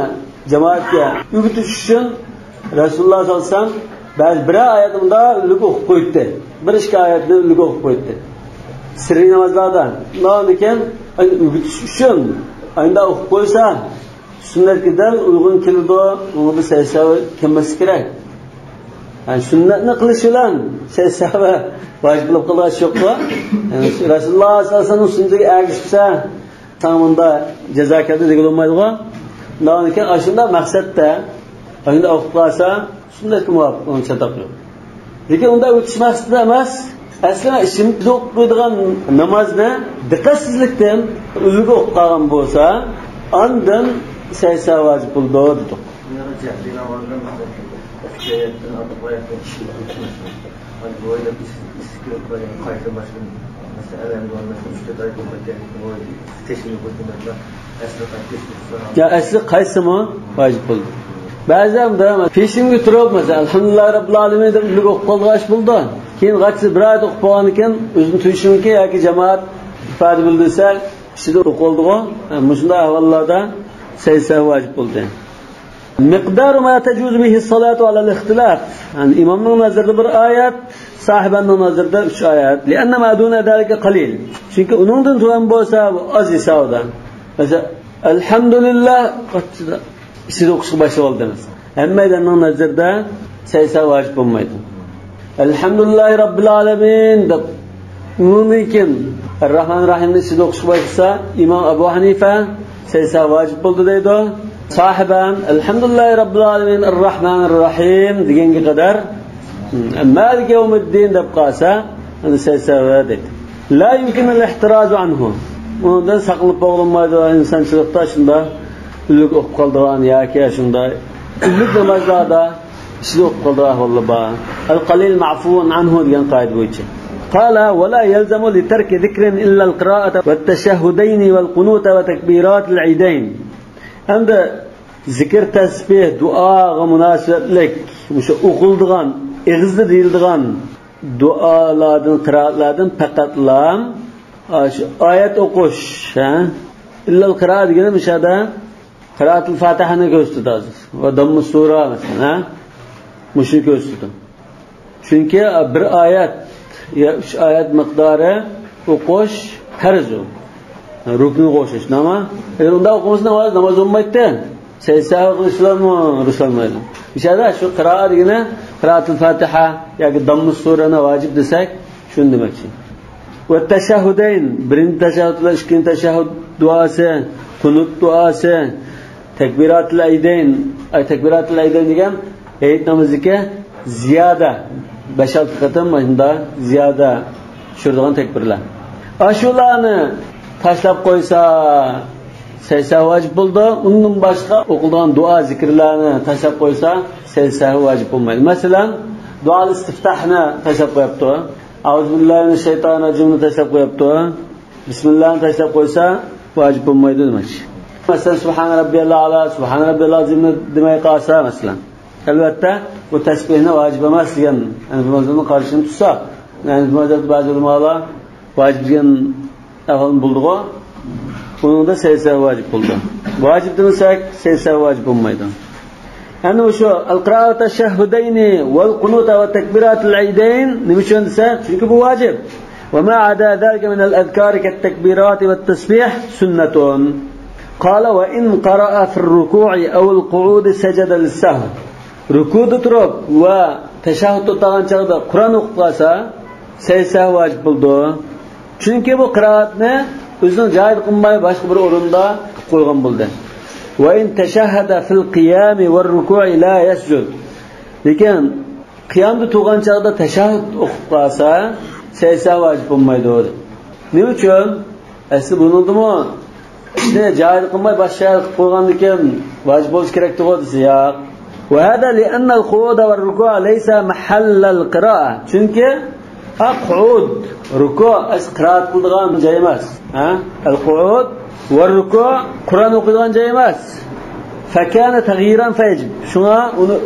جامائەتكە ئۆگىتىش ئۈچۈن رەسۇلۇللاھ سەللەللاھۇ ئەلەيھى ۋەسەللەم بەزى بىرەر ئايەتنى مۇنداق ئۈنلۈك ئوقۇپ قوياتتى. بىر ئىككى ئايەتنى ئۈنلۈك ئوقۇپ قوياتتى. سىررىي نامازلاردا. ئۇنداقتىن كېيىن ئۆگىتىش ئۈچۈن ئانداق ئوقۇپ قويسا، سۈننەتكە دەل ئۇيغۇن كېلىدۇ، ئۇنىڭدا سەجدە سەھۋى كەلمەسلىكى كېرەك. يەنى سۈننەتنى قىلىش بىلەن سەجدە سەھۋى ۋاجىپ بولۇپ قالىدىغان ئىش يوققۇ. يەنى رەسۇلۇللاھ سەللەللاھۇ ئەلەيھى ۋەسەللەمنىڭ سۈننىتىگە ئەگىشىپسەن، ساڭا مۇندا جازا كەلدى دېگىلى بولمايدىغۇ. ئۇنداقتىن كېيىن ئاشۇنداق مەقسەتتە، ئاشۇنداق ئوقۇپ قالسا، سۈننەتكە مۇۋاپىق، ئۇنىڭ چاتاق يوق. لېكىن ئۇنداق ئۆتۈش مەقسىتىدە ئەمەس، ئەسلى ئىچىمدە ئوقۇيدىغان نامازنى دىققەتسىزلىكتىن ئۈنلۈك ئوقۇپ قالغان بولسا، ئاندىن سەجدە سەھۋى ۋاجىپ بولىدۇ دېدۇق. بۇ يەردە جەھرىي نامازدا مەسىلەن، ئۈچ ئايەتتىن ئارتۇق ئايەتتىن ئىچىدە ئوقۇش مەسىلەن. ھازىر بۇ ئايدا بىز ئىسسىق كۆرۈپ قالغان قايسى باشتىن، مەسىلەن، ئەلھەمدۇلىللاھ، مەسىلەن، ئۈچ تۆت ئايەت بولۇپ كەتكەن، بۇ ئايدا تېشىنى قويدۇم. يا ئەسلى قايسىمۇ ۋاجىپ بولىدۇ. بەزىدە پېشىنگە تۇرۇپ، مەسىلەن، ئەلھەمدۇلىللاھ رەببىل ئالەمىن دەپ ئۈنلۈك ئوقۇپ قالىدىغان ئىش بولىدۇ. كېيىن غاچىسى بىر ئايەت ئوقۇپ بولغاندىن كېيىن ئۆزىنى تۇيۇشى مۇمكىن ياكى جامائەت ئىپادە بىلدۈرسە ئىچىدە ئوقۇلىدىغۇ. مۇشۇنداق ئەھۋاللاردا سەجدە سەھۋى ۋاجىپ بولىدۇ. مىقدارۇ ما تەجۇزۇ بىھىس سالاتۇ ئەلەل ئىختىلاف. يەنى ئىمامنىڭ نەزىرىدە بىر ئايەت، ساھىبەننىڭ نەزىرىدە ئۈچ ئايەت. لىئەننە ما دۇنە زالىكە قەلىل. چۈنكى ئۇنىڭدىن تۆۋەن بولسا بۇ ئاز ھېسابىدا. مەسىلەن، ئەلھەمدۇلىللاھ ئىچىدە ئوقۇشقا باشلاۋالدى، مەسىلەن. ھەممەيلەننىڭ نەزىرىدە سەجدە سەھۋى ۋاجىپ بولمايدۇ. ئەلھەمدۇلىللاھى رەببىل ئالەمىن دەپ ئۇنىڭدىن كېيىن ئەررەھمانىر رەھىمنى ئىچىدە ئوقۇشقا باشلىسا، ئىمام ئەبۇ ھەنىفە سەجدە سەھۋى ۋاجىپ بولدى دەيدۇ. ساھىبەن ئەلھەمدۇلىللاھى رەببىل ئالەمىن ئەررەھمانىر رەھىم دېگەنگە قەدەر، مالىكى يەۋمىددىن دەپ قالسا، ئەنە سەجدە سەھۋى دەيدۇ. لا يۇمكىنۇل ئىھتىرازۇ ئەنھۇ. ئۇنىڭدىن ساقلىنىپ بولۇنمايدۇ ئىنسانچىلىقتا شۇنداق ئۈنلۈك ئوقۇپ قالىدىغان ياكى شۇنداق ئۈنلۈك نامازلاردا ئىچىدە ئوقۇپ قالىدىغان ئەھۋاللار بار. ئەل قەلىل مەئفۇۋۇن ئەنھۇ دېگەن قائىدە بويىچە. قال ولا يلزم لترك ذكر إلا القراءة والتشهدين والقنوت وتكبيرات العيدين. ئەمدى زىكىر، تەسبىھ، دۇئاغا مۇناسىۋەتلىك مۇشۇ ئوقۇلىدىغان، ئېغىزدا دېيىلىدىغان دۇئالاردىن، قىرائەتلەردىن پەقەتلا، ئا، شۇ ئايەت ئوقۇش، ھە؟ ئىللەل قىرائە دېگىنى مۇشۇ يەردە قىرائەتۇل فاتىھەنى كۆرسىتىدۇ ھازىر. ۋە دەممۇ سۇرە، مەسىلەن، ھە؟ مۇشۇنى كۆرسىتىدۇ. چۈنكى بىر ئايەت يا ئۈچ ئايەت مىقدارى ئوقۇش پەرز ئۇ. رۇكنىغا ئوخشاش. نېمە؟ ئەگەر ئۇنداق ئوقۇمىسا ناماز، ناماز بولمايتتى. سەجدە سەھۋ قىلىشلارمۇ رۇخسەتلەنمەيدۇ. بۇ يەردە شۇ قىرائە دېگىنى قىرائەتۇل فاتىھە ياكى داممۇ سۈرەنى ۋاجىپ دېسەك، شۇنى دېمەكچى. ۋە تەشەھھۇدەين، بىرىنچى تەشەھھۇد بىلەن ئىككىنچى تەشەھھۇد دۇئاسى، قۇنۇت دۇئاسى، تەكبىراتۇل ئەيدەين، ئەي، تەكبىراتۇل ئەيدەين دېگەن ھېيت نامىزىدىكى زىيادە، بەش-ئالتە قېتىم مۇشۇنداق زىيادە چۈشۈرىدىغان تەكبىرلەر. ئاشۇلارنى تاشلاپ قويسا، سەجدە سەھۋ ۋاجىپ بولىدۇ. ئۇندىن باشقا ئوقۇلىدىغان دۇئا، زىكىرلەرنى تاشلاپ قويسا، سەجدە سەھۋ ۋاجىپ بولمايدۇ. مەسىلەن، دۇئال ئىستىفتاھنى تاشلاپ قويۇپتۇ. ئەئۇزۇ بىللاھى مىنەششەيتانىر راجىمنى تاشلاپ قويۇپتۇ. بىسمىللاھنى تاشلاپ قويسا، ۋاجىپ بولمايدۇ دېمەكچى. مەسىلەن، سۇبھانە رەببىيەل ئەلا، سۇبھانە رەببىيەل ئەزىمنى دېمەي قالسا، مەسىلەن. ئەلۋەتتە، بۇ تەسبىھنى ۋاجىپ ئەمەس دېگەن ھەنەفىي مەزھەپنىڭ قارىشىنى تۇتساق، ھەنەفىي مەزھەپتە بەزى ئۇلىمالار ۋاجىپ دېگەن ئەھۋال بولىدىغۇ، ئۇنىڭدا سەجدە سەھۋ ۋاجىپ بولىدۇ. ۋاجىپ دېمىسەك، سەجدە سەھۋ ۋاجىپ بولمايدۇ. ئەنە مۇشۇ القراءة والتشهدين والقنوت وتكبيرات العيدين نېمە ئۈچۈن دېسە، چۈنكى بۇ ۋاجىپ. وما عدا ذلك من الأذكار كالتكبيرات والتسبيح سنة. قال وإن قرأ في الركوع أو القعود سجد للسهو. رۇكۇدا تۇرۇپ ۋە تەشەھھۇدتا ئولتۇرغان چاغدا قۇرئان ئوقۇپ قالسا، سەجدە سەھۋ ۋاجىپ بولىدۇ. چۈنكى بۇ قىرائەتنى ئۆزىنىڭ جايىدا قىلماي، باشقا بىر ئورۇندا قىلىپ قويغان بولدى. وإن تشهد في القيام والركوع لا يسجد. لېكىن قىيامدا تۇرغان چاغدا تەشەھھۇد ئوقۇپ قالسا، سەجدە سەھۋ ۋاجىپ بولمايدۇ. نېمە ئۈچۈن؟ ئەسلى بۇنىڭدىمۇ ئىشنى جايىدا قىلماي، باشقا يەردە قىلىپ قويغاندىكىن ۋاجىپ بولۇشى كېرەكتىغۇ دېسە، ياق. وهذا لأن القعود والركوع ليس محل القراءة. چۈنكى، ھە، قۇئۇد، رۇكۇ، ئەسلى قىرائەت قىلىدىغان جاي ئەمەس. ھە؟ القعود والركوع، قۇرئان ئوقۇيدىغان جاي ئەمەس. فكان تغييرا فيجب. شۇڭا ئۇنى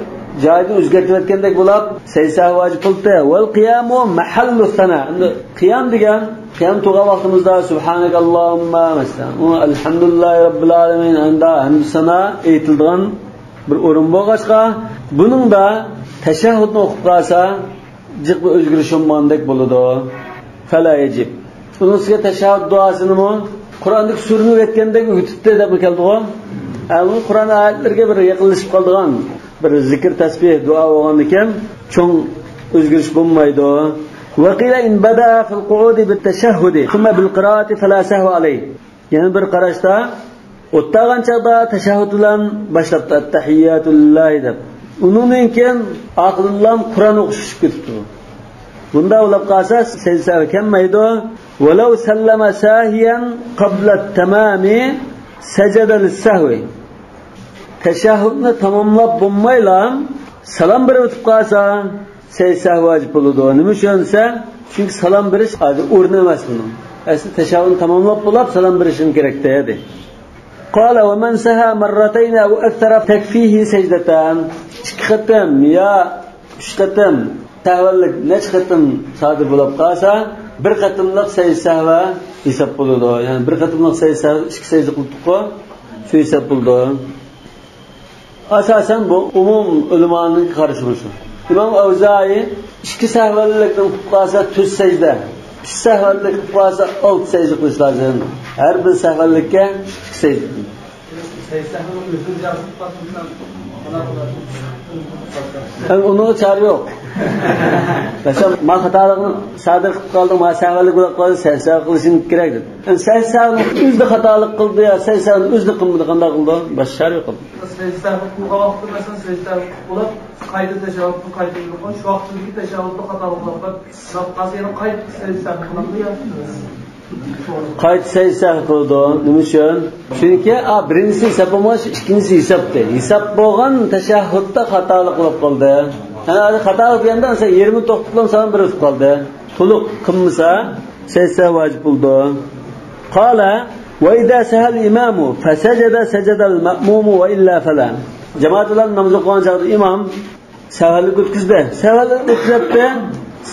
جايىدىن ئۆزگەرتىۋەتكەندەك بولۇپ، سەجدە سەھۋ ۋاجىپ بولدى. والقيام محل الثناء. ئەمدى قىيام دېگەن، قىيام تۇرغان ۋاقتىمىزدا سۇبھانەكاللاھۇمما، مەسىلەن، ئۇ ئەلھەمدۇلىللاھى رەببىل ئالەمىن، ئەمدى ھەمدۇ سانا ئېيتىلىدىغان بىر ئورۇن بولغاچقا، بۇنىڭدا تەشەھھۇدنى ئوقۇپ قالسا، جىق بىر ئۆزگىرىش بولمىغاندەك بولىدۇ. فلا يجب. ئۇنىڭ ئۈستىگە تەشەھھۇد دۇئاسىنىمۇ قۇرئاندىكى سۈرىنى ئۆگەتكەندەك ئۆگىتىپتۇ دەپمۇ كەلدىغۇ؟ ئەمما قۇرئان ئايەتلىرىگە بىر يېقىنلىشىپ قالىدىغان بىر زىكىر، تەسبىھ، دۇئا بولغاندىكىن چوڭ ئۆزگىرىش بولمايدۇ. وقيل إن بدأ في القعود بالتشهد ثم بالقراءة فلا سهو عليه. يەنە بىر قاراشتا، ئولتۇرغان چاغدا تەشەھھۇد بىلەن باشلاپتۇ، ئەتتەھىيياتۇ لىللاھى دەپ. ئۇنىڭدىن كېيىن ئاخىرىدىلا قۇرئان ئوقۇش چۈشۈپ كېتىپتۇ. بۇنداق بولۇپ قالسا، سەجدە سەھۋ كەلمەيدۇ. ولو سلم ساهيا قبل التمام سجد للسهو. تەشەھھۇدنى تاماملاپ بولمايلا سالام بېرىۋېتىپ قالسا، سەجدە سەھۋ ۋاجىپ بولىدۇ. نېمە ئۈچۈن دېسە، چۈنكى سالام بېرىش ھازىر ئورنى ئەمەس بۇنىڭ. ئەسلى تەشەھھۇدنى تاماملاپ بولاپ سالام بېرىشىڭ كېرەك دېدى. قال ومن سها مرتين أو أكثر تكفيه سجدتان. ئىككى قېتىم يا ئۈچ قېتىم سەھۋلىك نەچچە قېتىم سادىر بولۇپ قالسا، بىر قېتىملىق سەجدە سەھۋ ھېساب بولىدۇ. يەنى بىر قېتىملىق سەجدە سەھۋ، ئىككى سەجدە قىلدۇققۇ، شۇ ھېساب بولىدۇ. ئاساسەن بۇ ئومۇم ئۆلىمانىڭ قارىشى مۇشۇ. ئىمام ئەۋزائىي ئىككى سەھۋلىكنى قىلىپ قالسا تۆت سەجدە، ئۈچ سەھۋلىك قىلىپ قالسا ئالتە سەجدە قىلىش لازىم. ھەر بىر سەھۋلىككە ئىككى سەجدە. ئەمما ئۇنىڭغا چارە يوق. مەسىلەن، ما خاتالىقنى سادىر قىلىپ قالدىڭ، ما سەھۋلىك بولۇپ قالدى، سەھۋ قىلىشىڭ كېرەك دېدى. ئەمما سەھۋنىڭ ئۆزىدە خاتالىق قىلدى يا سەھۋنىڭ ئۆزىدە قىلمىدى، قانداق قىلىدۇ؟ باشقا چارە يوق. سەھۋ قىلغان ۋاقىتتا، مەسىلەن، سەھۋ قىلىپ بولۇپ، قايتا تەشەھھۇدنى قايتا ئوقۇغان، شۇ ۋاقىتتىكى تەشەھھۇدنى خاتالىق قىلىپ قالسا، يەنە قايتا سەھۋ قىلىدۇ يا؟ قايتا سەجدە سەھۋ قىلىدۇ. نېمە ئۈچۈن؟ چۈنكى، ئا، بىرىنچىسى ھېساب بولمىغان، ئىككىنچىسى ھېسابتى. ھېساب بولغان تەشەھھۇدتا خاتالىق بولۇپ قالدى. يەنى ھازىر خاتالىق دېگەندە، مەسىلەن، يېرىمىنى توختىتىپلا سالام بېرىۋېتىپ قالدى. تولۇق قىلمىسا، سەجدە سەھۋ ۋاجىپ بولىدۇ. قال وإذا سها الإمام فسجد سجد المأموم وإلا فلا. جامائەت بىلەن ناماز ئوقۇغان چاغدا ئىمام سەھۋلىك ئۆتكۈزدى. سەھۋلىك ئۆتكۈزەتتى.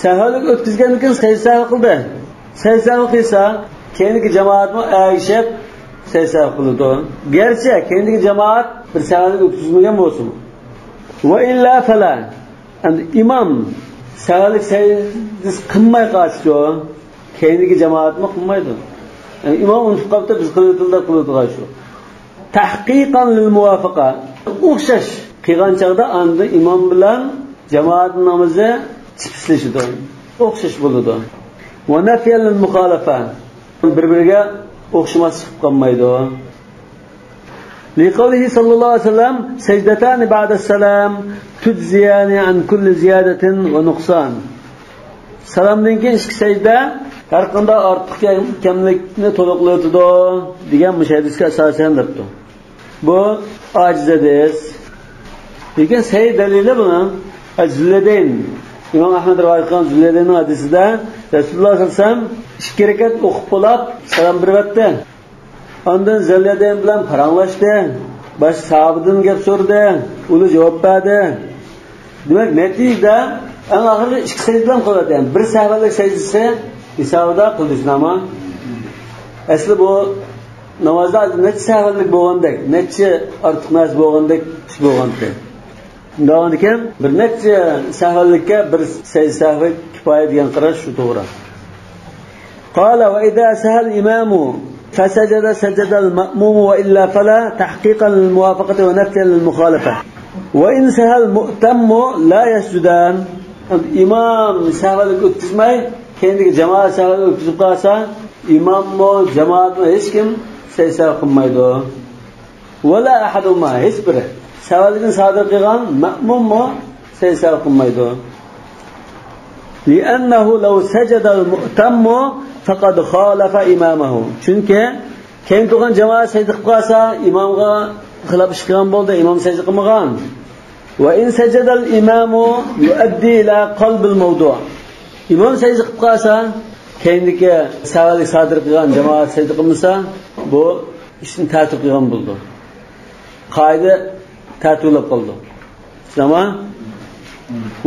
سەھۋلىك ئۆتكۈزگەندىن كېيىن سەجدە سەھۋ قىلدى. سەجدە سەھۋ قىلسا، كەينىدىكى جامائەتمۇ ئەگىشىپ سەجدە سەھۋ قىلىدۇ. گەرچە كەينىدىكى جامائەت بىر سەھۋلىك ئۆتكۈزمىگەن بولسىمۇ. وإلا فلا. ئەمدى ئىمام سەھەرلىك سەجدىسى قىلماي قالسىچۇ، كەينىدىكى جامائەتمۇ قىلمايدۇ. يەنى ئىمام ئۇنتۇپ قاپتۇ، بىز قىلىۋېتىلدى دەپ قىلىۋېتىدىغان شۇ. تەھقىقەن لىل مۇۋافىقە. ئوخشاش قىلغان چاغدا ئاندىن ئىمام بىلەن جامائەت نامىزى چىپسلىشىدۇ. ئوخشاش بولىدۇ. ۋە نەفيەن لىل مۇخالىفە. بىر-بىرىگە ئوخشىماسلىق قىلىپ قالمايدۇ. لقوله صلى الله عليه وسلم، سجدتان بعد السلام تجزيان عن كل زيادة ونقصان. سالامدىن كېيىن ئىككى سەجدە ھەر قانداق ئارتۇق كەم-، كەملىكنى تولۇقلاۋېتىدۇ دېگەن مۇشۇ ھەدىسكە ئاساسەن دەپتۇ. بۇ ئاجىز ھەدىس. لېكىن سەھىھ دەلىلى بۇنىڭ زۇليەدەين. ئىمام ئەھمەد رىۋايەت قىلغان زۇليەدەيننىڭ ھەدىسىدە رەسۇلۇللاھ سەللەللاھۇ ئەلەيھى ۋەسەللەم ئىككى رەكەت ئوقۇپ بولاپ سالام بېرىۋەتتى. ئاندىن زۇليەدەين بىلەن پاراڭلاشتى. باشقا ساھابىدىن گەپ سورىدى. ئۇلار جاۋاب بەردى. دېمەك، نەتىجىدە ئەڭ ئاخىرىدا ئىككى سەجدە بىلەن قىلىۋەتتى. يەنى بىر سەھۋەلىك سەجدىسى ھېسابىدا قىلدى شۇنداقمۇ؟ ئەسلى بۇ نامازدا نەچچە سەھۋەلىك بولغاندەك، نەچچە ئارتۇق نەرسە بولغاندەك ئىش بولغانتى. شۇنداق بولغاندىكىن، بىر نەچچە سەھۋەلىككە بىر سەجدە سەھۋى كۇپايە دېگەن قاراش شۇ توغرا. قال: وإذا سهى الإمام فسجد سجد المأموم وإلا فلا، تحقيقا للموافقة ونفيا للمخالفة. وإن سهى المؤتم لا يسجدان. ئىمام سەھۋىلىك ئۆتكۈزمەي، كەينىدىكى جامائەت سەھۋىلىك ئۆتكۈزۈپ قالسا، ئىماممۇ، جامائەتمۇ، ھېچكىم سەجدە سەھۋى قىلمايدۇ. ولا أحدهما، ھېچبىرى. سەھۋىلىكنى سادىر قىلغان مەئمۇممۇ سەجدە سەھۋى قىلمايدۇ. لأنه لو سجد المؤتم فقد خالف إمامه. چۈنكى كەينىدە تۇرغان جامائەت سەجدە قىلىپ قالسا، ئىمامغا خىلاپ ئىش قىلغان بولدى، ئىمام سەجدە قىلمىغان. وإن سجد الإمام يؤدي إلى قلب الموضوع. ئىمام سەجدە قىلىپ قالسا، كەينىدىكى سەھۋىلىك سادىر قىلغان جامائەت سەجدە قىلمىسا، بۇ ئىشنى تەتۈر قىلغان بولىدۇ. قائىدە تەتۈرلەپ قالىدۇ. تامام.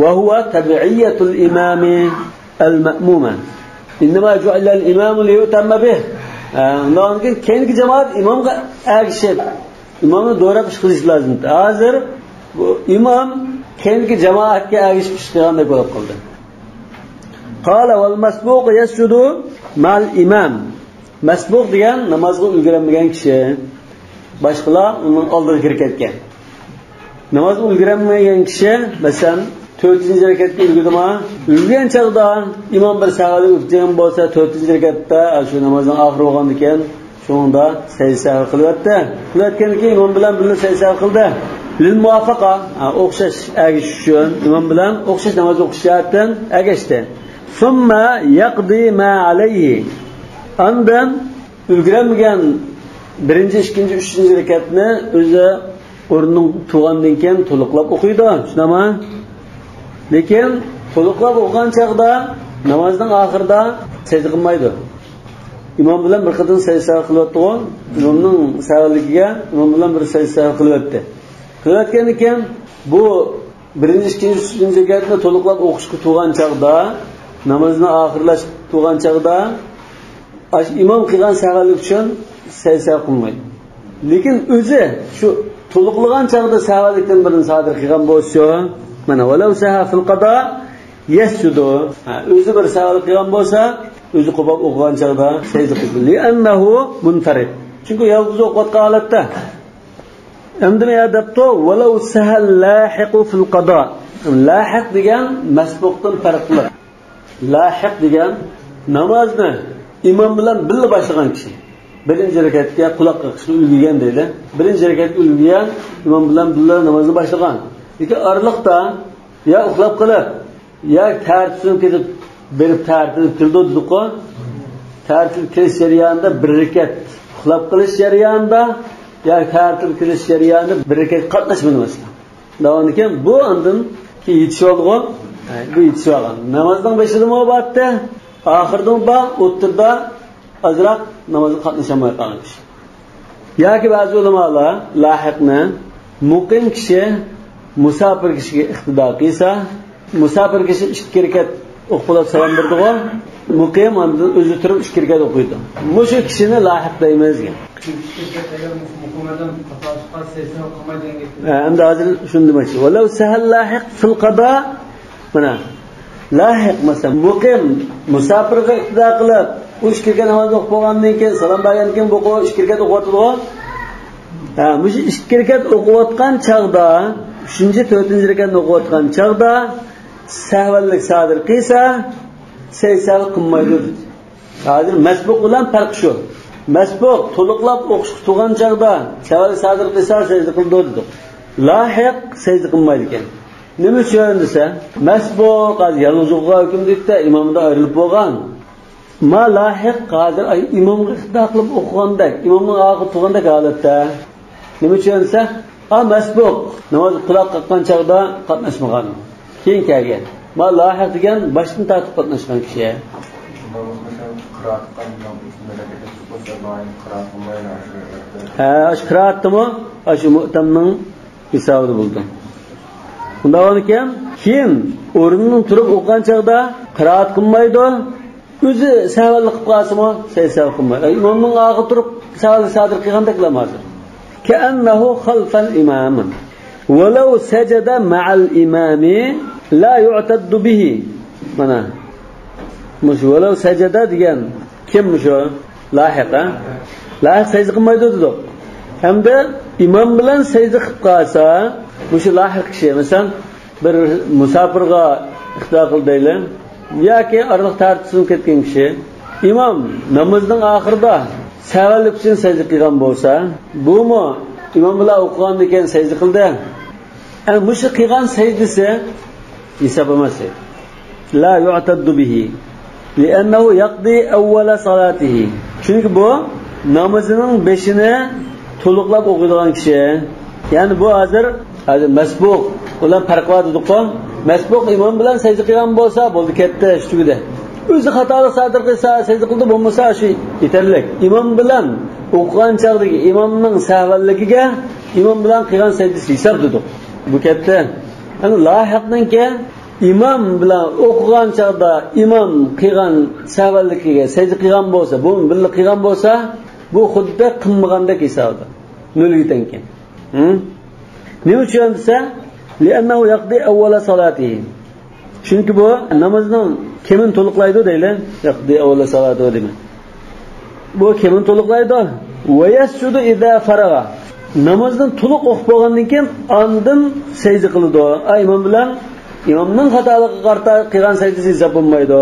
وهو تبعية الإمام المأموم. إنما جعل الإمام ليؤتم به. ھە، ئۇنداق كېيىنكى جامائەت ئىمامغا ئەگىشىپ، ئىمامنى دوراپ ئىش قىلىش لازىم. ھازىر بۇ ئىمام كېيىنكى جامائەتكە ئەگىشىپ ئىش قىلغاندەك بولۇپ قالدى. قال: والمسبوق يسجد مع الإمام. مەسبۇق دېگەن نامازغا ئۈلگۈرەلمىگەن كىشى. باشقىلار ئۇنىڭ ئالدىغا كىرىپ كەتكەن. نامازغا ئۈلگۈرەلمىگەن كىشى، مەسىلەن، تۆتىنچى رەكەتكە ئۈلگۈردىمۇ؟ ئۈلگۈرگەن چاغدا ئىمام بىر سەھۋىلىك ئۆتكەن بولسا، تۆتىنچى رەكەتتە، شۇ نامازنىڭ ئاخىرى بولغاندىكىن، شۇنىڭدا سەجدە سەھۋى قىلىۋەتتى. قىلىۋەتكەندىن كېيىن ئىمام بىلەن بىللە سەجدە سەھۋى قىلدى. لىل مۇۋافىقە، ھە، ئوخشاش ئەگىشىش ئۈچۈن، ئىمام بىلەن ئوخشاش ناماز ئوقۇش جەھەتتىن ئەگەشتى. ثم يقضي ما عليه. ئاندىن ئۈلگۈرەلمىگەن بىرىنچى، ئىككىنچى، ئۈچىنچى رەكەتنى ئۆزى ئورنىنىڭ تۇرغاندىن كېيىن تولۇقلاپ ئوقۇيدۇ، شۇنداقمۇ؟ لېكىن تولۇقلاپ ئوقۇغان چاغدا نامازنىڭ ئاخىرىدا سەجدە قىلمايدۇ. ئىمام بىلەن بىر قېتىم سەجدە سەھۋى قىلىۋەتتىغۇ، ئىمامنىڭ سەھۋىلىكىگە ئىمام بىلەن بىر سەجدە سەھۋى قىلىۋەتتى. قىلىۋەتكەندىن كېيىن بۇ بىرىنچى، ئىككىنچى، ئۈچىنچى رەكەتنى تولۇقلاپ ئوقۇشقا تۇرغان چاغدا، نامازنى ئاخىرلاشقا تۇرغان چاغدا، ئاشۇ ئىمام قىلغان سەھۋىلىك ئۈچۈن سەجدە سەھۋى قىلمايدۇ. لېكىن ئۆزى شۇ تولۇقلىغان چاغدا سەھۋىلىكتىن بىرنى سادىر قىلغان بولسا، مانا، ولو سهى في القضاء يسجد. ھە، ئۆزى بىر سەھۋىلىك قىلغان بولسا، ئۆزى قوپاپ ئوقۇغان چاغدا سەجدە قىلىدۇ. لأنه منفرد. چۈنكى يالغۇز ئوقۇۋاتقان ھالەتتە. ئەمدى نېمە دەپتۇ؟ ولو سهى اللاحق في القضاء. لاھىق دېگەن مەسبۇقتىن پەرقلىق. لاھىق دېگەن نامازنى ئىمام بىلەن بىللە باشلىغان كىشى. بىرىنچى رەكەتكە قۇلاق قېقىشقا ئۈلگۈرگەن دەيلى. بىرىنچى رەكەتكە ئۈلگۈرگەن، ئىمام بىلەن بىللە نامازنى باشلىغان. لېكىن ئارىلىقتا يا ئۇخلاپ قېلىپ، يا تەرەتۈنۈپ كېتىپ، بېرىپ تەرەتۈنۈپ كېلىدۇ دېدۇققۇ. تەرەتۈنۈپ كېلىش جەريانىدا بىر رەكەت، ئۇخلاپ قېلىش جەريانىدا يا تەرەتۈنۈپ كېلىش جەريانىدا بىر رەكەت قاتناشمىدى مەسىلەن. داۋامىدىكىن بۇ ئاندىن كېيىن يېتىشىۋالدىغۇ. بۇ يېتىشىۋالغان. نامازنىڭ بېشىدىمۇ بارتتى، ئاخىرىدىمۇ بار، ئوتتۇرىدا ئازراق نامازغا قاتنىشالماي قالغان كىشى. ياكى بەزى ئۆلىمالار لاھىقنى مۇقىم كىشى مۇساپىر كىشىگە ئىقتىدا قىلسا، مۇساپىر كىشى ئىككى رەكەت ئوقۇپ سالام بېرىدىغۇ، مۇقىم ئاندىن ئۆزى تۇرۇپ ئىككى رەكەت ئوقۇيدۇ. مۇشۇ كىشىنى لاھىق دەيمىز دېگەن. ئىككى رەكەت ئەگەر مۇقىم ئادەم خاتالىشىپ قالسا، سەجدە قىلمايدۇ دېگەن گەپ. ئە، ئەمدى ھازىر شۇنى دېمەكچى. ولو سهى اللاحق في القضاء. مانا، لاھىق، مەسىلەن، مۇقىم، مۇساپىرغا ئىقتىدا قىلىپ، ئۇ ئىككى رەكەت نامازنى ئوقۇپ بولغاندىن كېيىن، سالام بەرگەندىن كېيىن بۇ ئىككى رەكەت ئوقۇۋاتىدىغۇ. ھە، مۇشۇ ئىككى رەكەت ئوقۇۋاتقان چاغدا، ئۈچىنچى، تۆتىنچى رەكەتنى ئوقۇۋاتقان چاغدا سەھۋەنلىك سادىر قىلسا، سەجدە سەھۋى قىلمايدۇ دېدى. ھازىر مەسبۇق بىلەن پەرق شۇ. مەسبۇق تولۇقلاپ ئوقۇشقا تۇرغان چاغدا سەھۋەنلىك سادىر قىلسا سەجدە قىلىدۇ دېدۇق. لاھىق سەجدە قىلمايدىكەن. نېمە ئۈچۈن دېسە، مەسبۇق ھازىر يالغۇز ئوقۇغان ھۆكۈمدە، ئىمامدىن ئايرىلىپ بولغان. ما لاھىق ھازىر ئاي ئىمامغا ئىقتىدا قىلىپ ئوقۇغاندەك، ئىمامنىڭ ئارقىدا تۇرغاندەك ھالەتتە. نېمە ئۈچۈن دېسە، ئا مەسبۇق ناماز قۇلاق قاققان چاغدا قاتناشمىغان. كېيىن كەلگەن. ما لاھىق دېگەن باشتىن تارتىپ قاتناشقان كىشى. ئىمامىمىز مەسىلەن قىرائەت قىلغان ئىمام ئۈچىنچى رەكەتتە تۇرۇپ قالسا، لاھىق قىرائەت قىلمايدۇ، شۇ رەكەتتە. ھە، ئاشۇ قىرائەتتىمۇ، ئاشۇ مۇئتەمنىڭ ھېسابىدا بولىدۇ. ئۇنداق بولغاندىكىن، كېيىن ئورنىدىن تۇرۇپ ئوقۇغان چاغدا قىرائەت قىلمايدۇ. ئۆزى سەھۋەنلىك قىلىپ قالسىمۇ، سەجدە سەھۋ قىلمايدۇ. ئىمامنىڭ ئارقىغا تۇرۇپ سەھۋەنلىك سادىر قىلغاندەكلا ھازىر. كەئەننەھۇ خەلفەل ئىمام. ۋەلەۋ سەجەدە مەئەل ئىمامى لا يۇئتەددۇ بىھى. مانا، مۇشۇ ۋەلەۋ سەجەدە دېگەن كىم مۇشۇ؟ لاھىق، ھە؟ لاھىق سەجدە قىلمايدۇ دېدۇق. ھەمدە ئىمام بىلەن سەجدە قىلىپ قالسا، مۇشۇ لاھىق كىشى، مەسىلەن، بىر مۇساپىرغا ئىقتىدا قىلدى دەيلى، ياكى ئارىلىق تارتىشىپ كەتكەن كىشى، ئىمام نامىزىنىڭ ئاخىرىدا سەھۋەنلىك ئۈچۈن سەجدە قىلغان بولسا، بۇمۇ ئىمام بىلەن ئوقۇغاندىن كېيىن سەجدە قىلدى. ئەنە مۇشۇ قىلغان سەجدىسى ھېساب ئەمەس. لا يعتد به، لأنه يقضي أول صلاته. چۈنكى بۇ نامىزىنىڭ بېشىنى تولۇقلاپ ئوقۇيدىغان كىشى. يەنى بۇ ھازىر، ھازىر مەسبۇق بىلەن پەرقى بار دېدۇققۇ. مەسبۇق ئىمام بىلەن سەجدە قىلغان بولسا، بولدى، كەتتى، ئىش تۈگىدى. ئۆزى خاتالىق سادىر قىلسا، سەجدە قىلدى، بولمىسا، شۇ يېتەرلىك. ئىمام بىلەن ئوقۇغان چاغدىكى ئىمامنىڭ سەھۋەنلىكىگە ئىمام بىلەن قىلغان سەجدىسى ھېساب دېدۇق. بۇ كەتتى. يەنى لاھىقنىڭكى ئىمام بىلەن ئوقۇغان چاغدا ئىمام قىلغان سەھۋەنلىكىگە سەجدە قىلغان بولسا، بۇ بىللە قىلغان بولسا، بۇ خۇددى قىلمىغاندەك ھېسابدا. نۆلگە تەڭكەن. ھە؟ نېمە ئۈچۈن دېسە، لأنه يقضي أول صلاته. چۈنكى بۇ نامازنىڭ كېمىنى تولۇقلايدۇ دەيلى. يقضي أول صلاته دېمە. بۇ كېمىنى تولۇقلايدۇ. ويسجد إذا فرغ. نامازنى تولۇق ئوقۇپ بولغاندىن كېيىن ئاندىن سەجدە قىلىدۇ. ئا، ئىمام بىلەن ئىمامنىڭ خاتالىقىغا قارىتا قىلغان سەجدىسى ھېساب بولمايدۇ.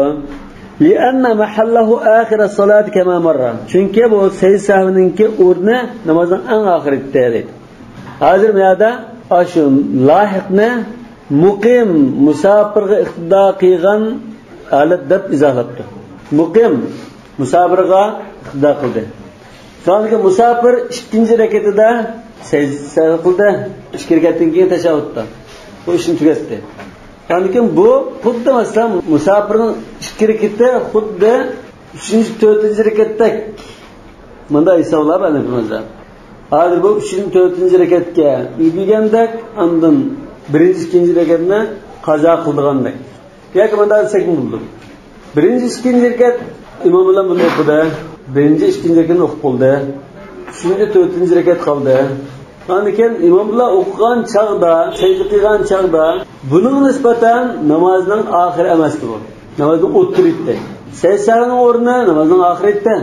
لأن محله آخر الصلاة كما مر. چۈنكى بۇ سەجدە سەھۋىنىڭكى ئورنى نامازنىڭ ئەڭ ئاخىرى ئىدى. ھازىر بۇ يەردە ئاشۇ لاھىقنى مۇقىم مۇساپىرغا ئىقتىدا قىلغان ھالەت دەپ ئىزاھلاپتۇ. مۇقىم مۇساپىرغا ئىقتىدا قىلدى. سوڭرىكى مۇساپىر ئىككىنچى رەكىتىدە سەجدە سەھۋ قىلدى، ئىككى رەكەتتىن كېيىن تەشەھھۇدتا بۇ ئىشنى تۈگەتتى. يەنىكىن بۇ خۇددى، مەسىلەن، مۇساپىرنىڭ ئىككى رەكىتى خۇددى ئۈچىنچى، تۆتىنچى رەكەتتەك. مۇنداق ھېسابلاپ ھەنەفىي مەزھەپ. ھازىر بۇ ئۈچىنچى، تۆتىنچى رەكەتكە ئۆگىگەندەك، ئاندىن بىرىنچى، ئىككىنچى رەكەتنى قازا قىلىدىغاندەك. ياكى مۇنداق دېسەكمۇ بولىدۇ. بىرىنچى، ئىككىنچى رەكەت ئىمام بىلەن بىللە ئوقۇدى. بىرىنچى، ئىككىنچى رەكەتنى ئوقۇپ بولدى. ئۈچىنچى، تۆتىنچى رەكەت قالدى. ئاندىن كېيىن ئىمام بىلەن ئوقۇغان چاغدا، سەجدە قىلغان چاغدا بۇنىڭغا نىسبەتەن نامازنىڭ ئاخىرى ئەمەستى بۇ. نامازنىڭ ئوتتۇرىسى ئىدى. سەجدە سەھۋنىڭ ئورنى نامازنىڭ ئاخىرى ئىدى.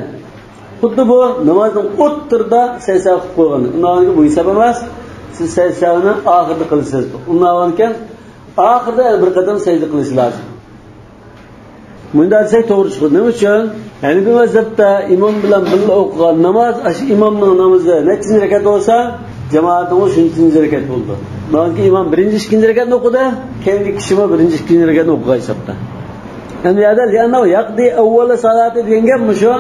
خۇددى بۇ نامازنىڭ ئوتتۇرىدا سەجدە سەھۋ قىلىپ قويغان. ئۇنداق بولغاندا بۇ ھېساب ئەمەس. سىز سەجدە سەھۋنى ئاخىرىدا قىلىسىز. ئۇنداق بولغانىكەن، ئاخىرىدا يەنە بىر قېتىم سەجدە قىلىش لازىم. مۇنداق دېسەك توغرا چىقىدۇ. نېمە ئۈچۈن؟ ھەنىفىي مەزھەپتە ئىمام بىلەن بىللە ئوقۇغان ناماز، ئاشۇ ئىمامنىڭ نامىزى نەچچىنچى رەكەت بولسا، جامائەتنىڭ شۇنچىنچى رەكەت بولىدۇ. مانا ئىمام بىرىنچى، ئىككىنچى رەكەتنى ئوقۇدى، كەينىدىكى كىشىمۇ بىرىنچى، ئىككىنچى رەكەتنى ئوقۇغان ھېسابتا. ئەمدى يەردە لىئەننەھۇ يەقدى ئەۋۋەلە سالاتى دېگەن گەپ مۇشۇ،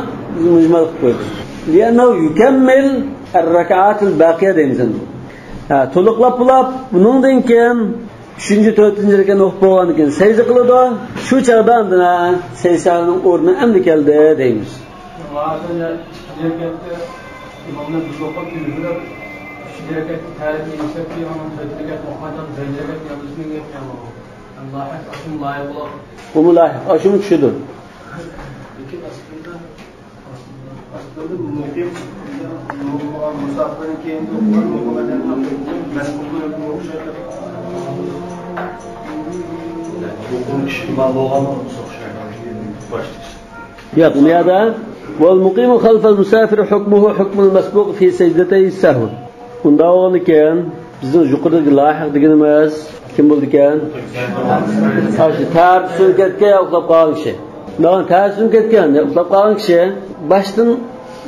مۇجمەل قىلىپ قويدى. لىئەننەھۇ يۇكەممىل ئەررەكەئاتىل باقىيە دەيمىز ئەمدى. ھە، تولۇقلاپ بولاپ، بۇنىڭدىن كېيىن ئۈچىنچى، تۆتىنچى رەكەتنى ئوقۇپ بولغاندىن كېيىن سەجدە قىلىدۇ. شۇ چاغدا ئاندىن، ھە، سەجدە سەھۋنىڭ ئورنى ئەمدى كەلدى دەيمىز. ئىككىنچى رەكەتتە ئىمامنى بىر ئوقۇپ كىرگۈزۈپ، ئۈچىنچى رەكەتتە تەرەت يېتىشەپ، ئۇنىڭ تۆتىنچى رەكەتنى ئوقۇغان چاغدا بىرىنچى رەكەتنى يادلىشىنى ئېيتقان بولىدۇ. لايىق، ئاشۇمۇ لايىق بولۇپ. بۇمۇ لايىق، ئاشۇمۇ چۈشىدۇ. لېكىن ئەسلىدە ئەسلىدە مۇقىم، مۇساپىرنىڭ كەينىدە ئوقۇغان مۇقىم ئادەمنىڭ ھۆكمى مەسبۇقنىڭ ھۆكمىگە ئوخشايدۇ. بۇ كىشى ئىمام بولغان بولسا ئوخشايدۇ. باشلىق. ياق، بۇ يەردە، والمقيم خلف المسافر حكمه حكم المسبوق في سجدتي السهو. ئۇنداق بولغاندىكىن، بىزنىڭ يۇقىرىدىكى لايىھە دېگىنىمىز كىم بولىدىكەن؟ ئاشۇ تەرسىدىن كەتكەن يا ئۇخلاپ قالغان كىشى. مانا تەرسىدىن كەتكەن يا ئۇخلاپ قالغان كىشى باشتىن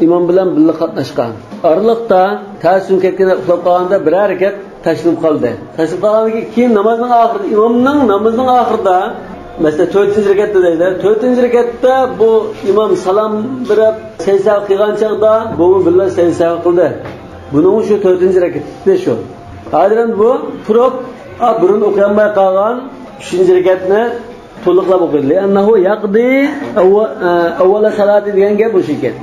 ئىمام بىلەن بىللە قاتناشقان. ئارىلىقتا تەرسىدىن كەتكەن يا ئۇخلاپ قالغاندا بىرەر رەكەت تاشلىنىپ قالدى. تاشلىنىپ قالغاندىن كېيىن، كېيىن نامازنىڭ ئاخىرىدا، ئىمامنىڭ نامىزىنىڭ ئاخىرىدا، مەسىلەن، تۆتىنچى رەكەتتە دەيلى، تۆتىنچى رەكەتتە بۇ ئىمام سالام بېرىپ سەجدە قىلغان چاغدا بۇمۇ بىللە سەجدە قىلدى. بۇنىڭ شۇ تۆتىنچى رەكەتى شۇ. ھازىر ئەمدى بۇ تۇرۇپ، ئا، بۇرۇن ئوقۇيالماي قالغان ئۈچىنچى رەكەتنى تولۇقلاپ ئوقۇيدۇ. لأنه يقضي أو-، ئە، أول صلاة دېگەن گەپ مۇشۇ ئىكەن.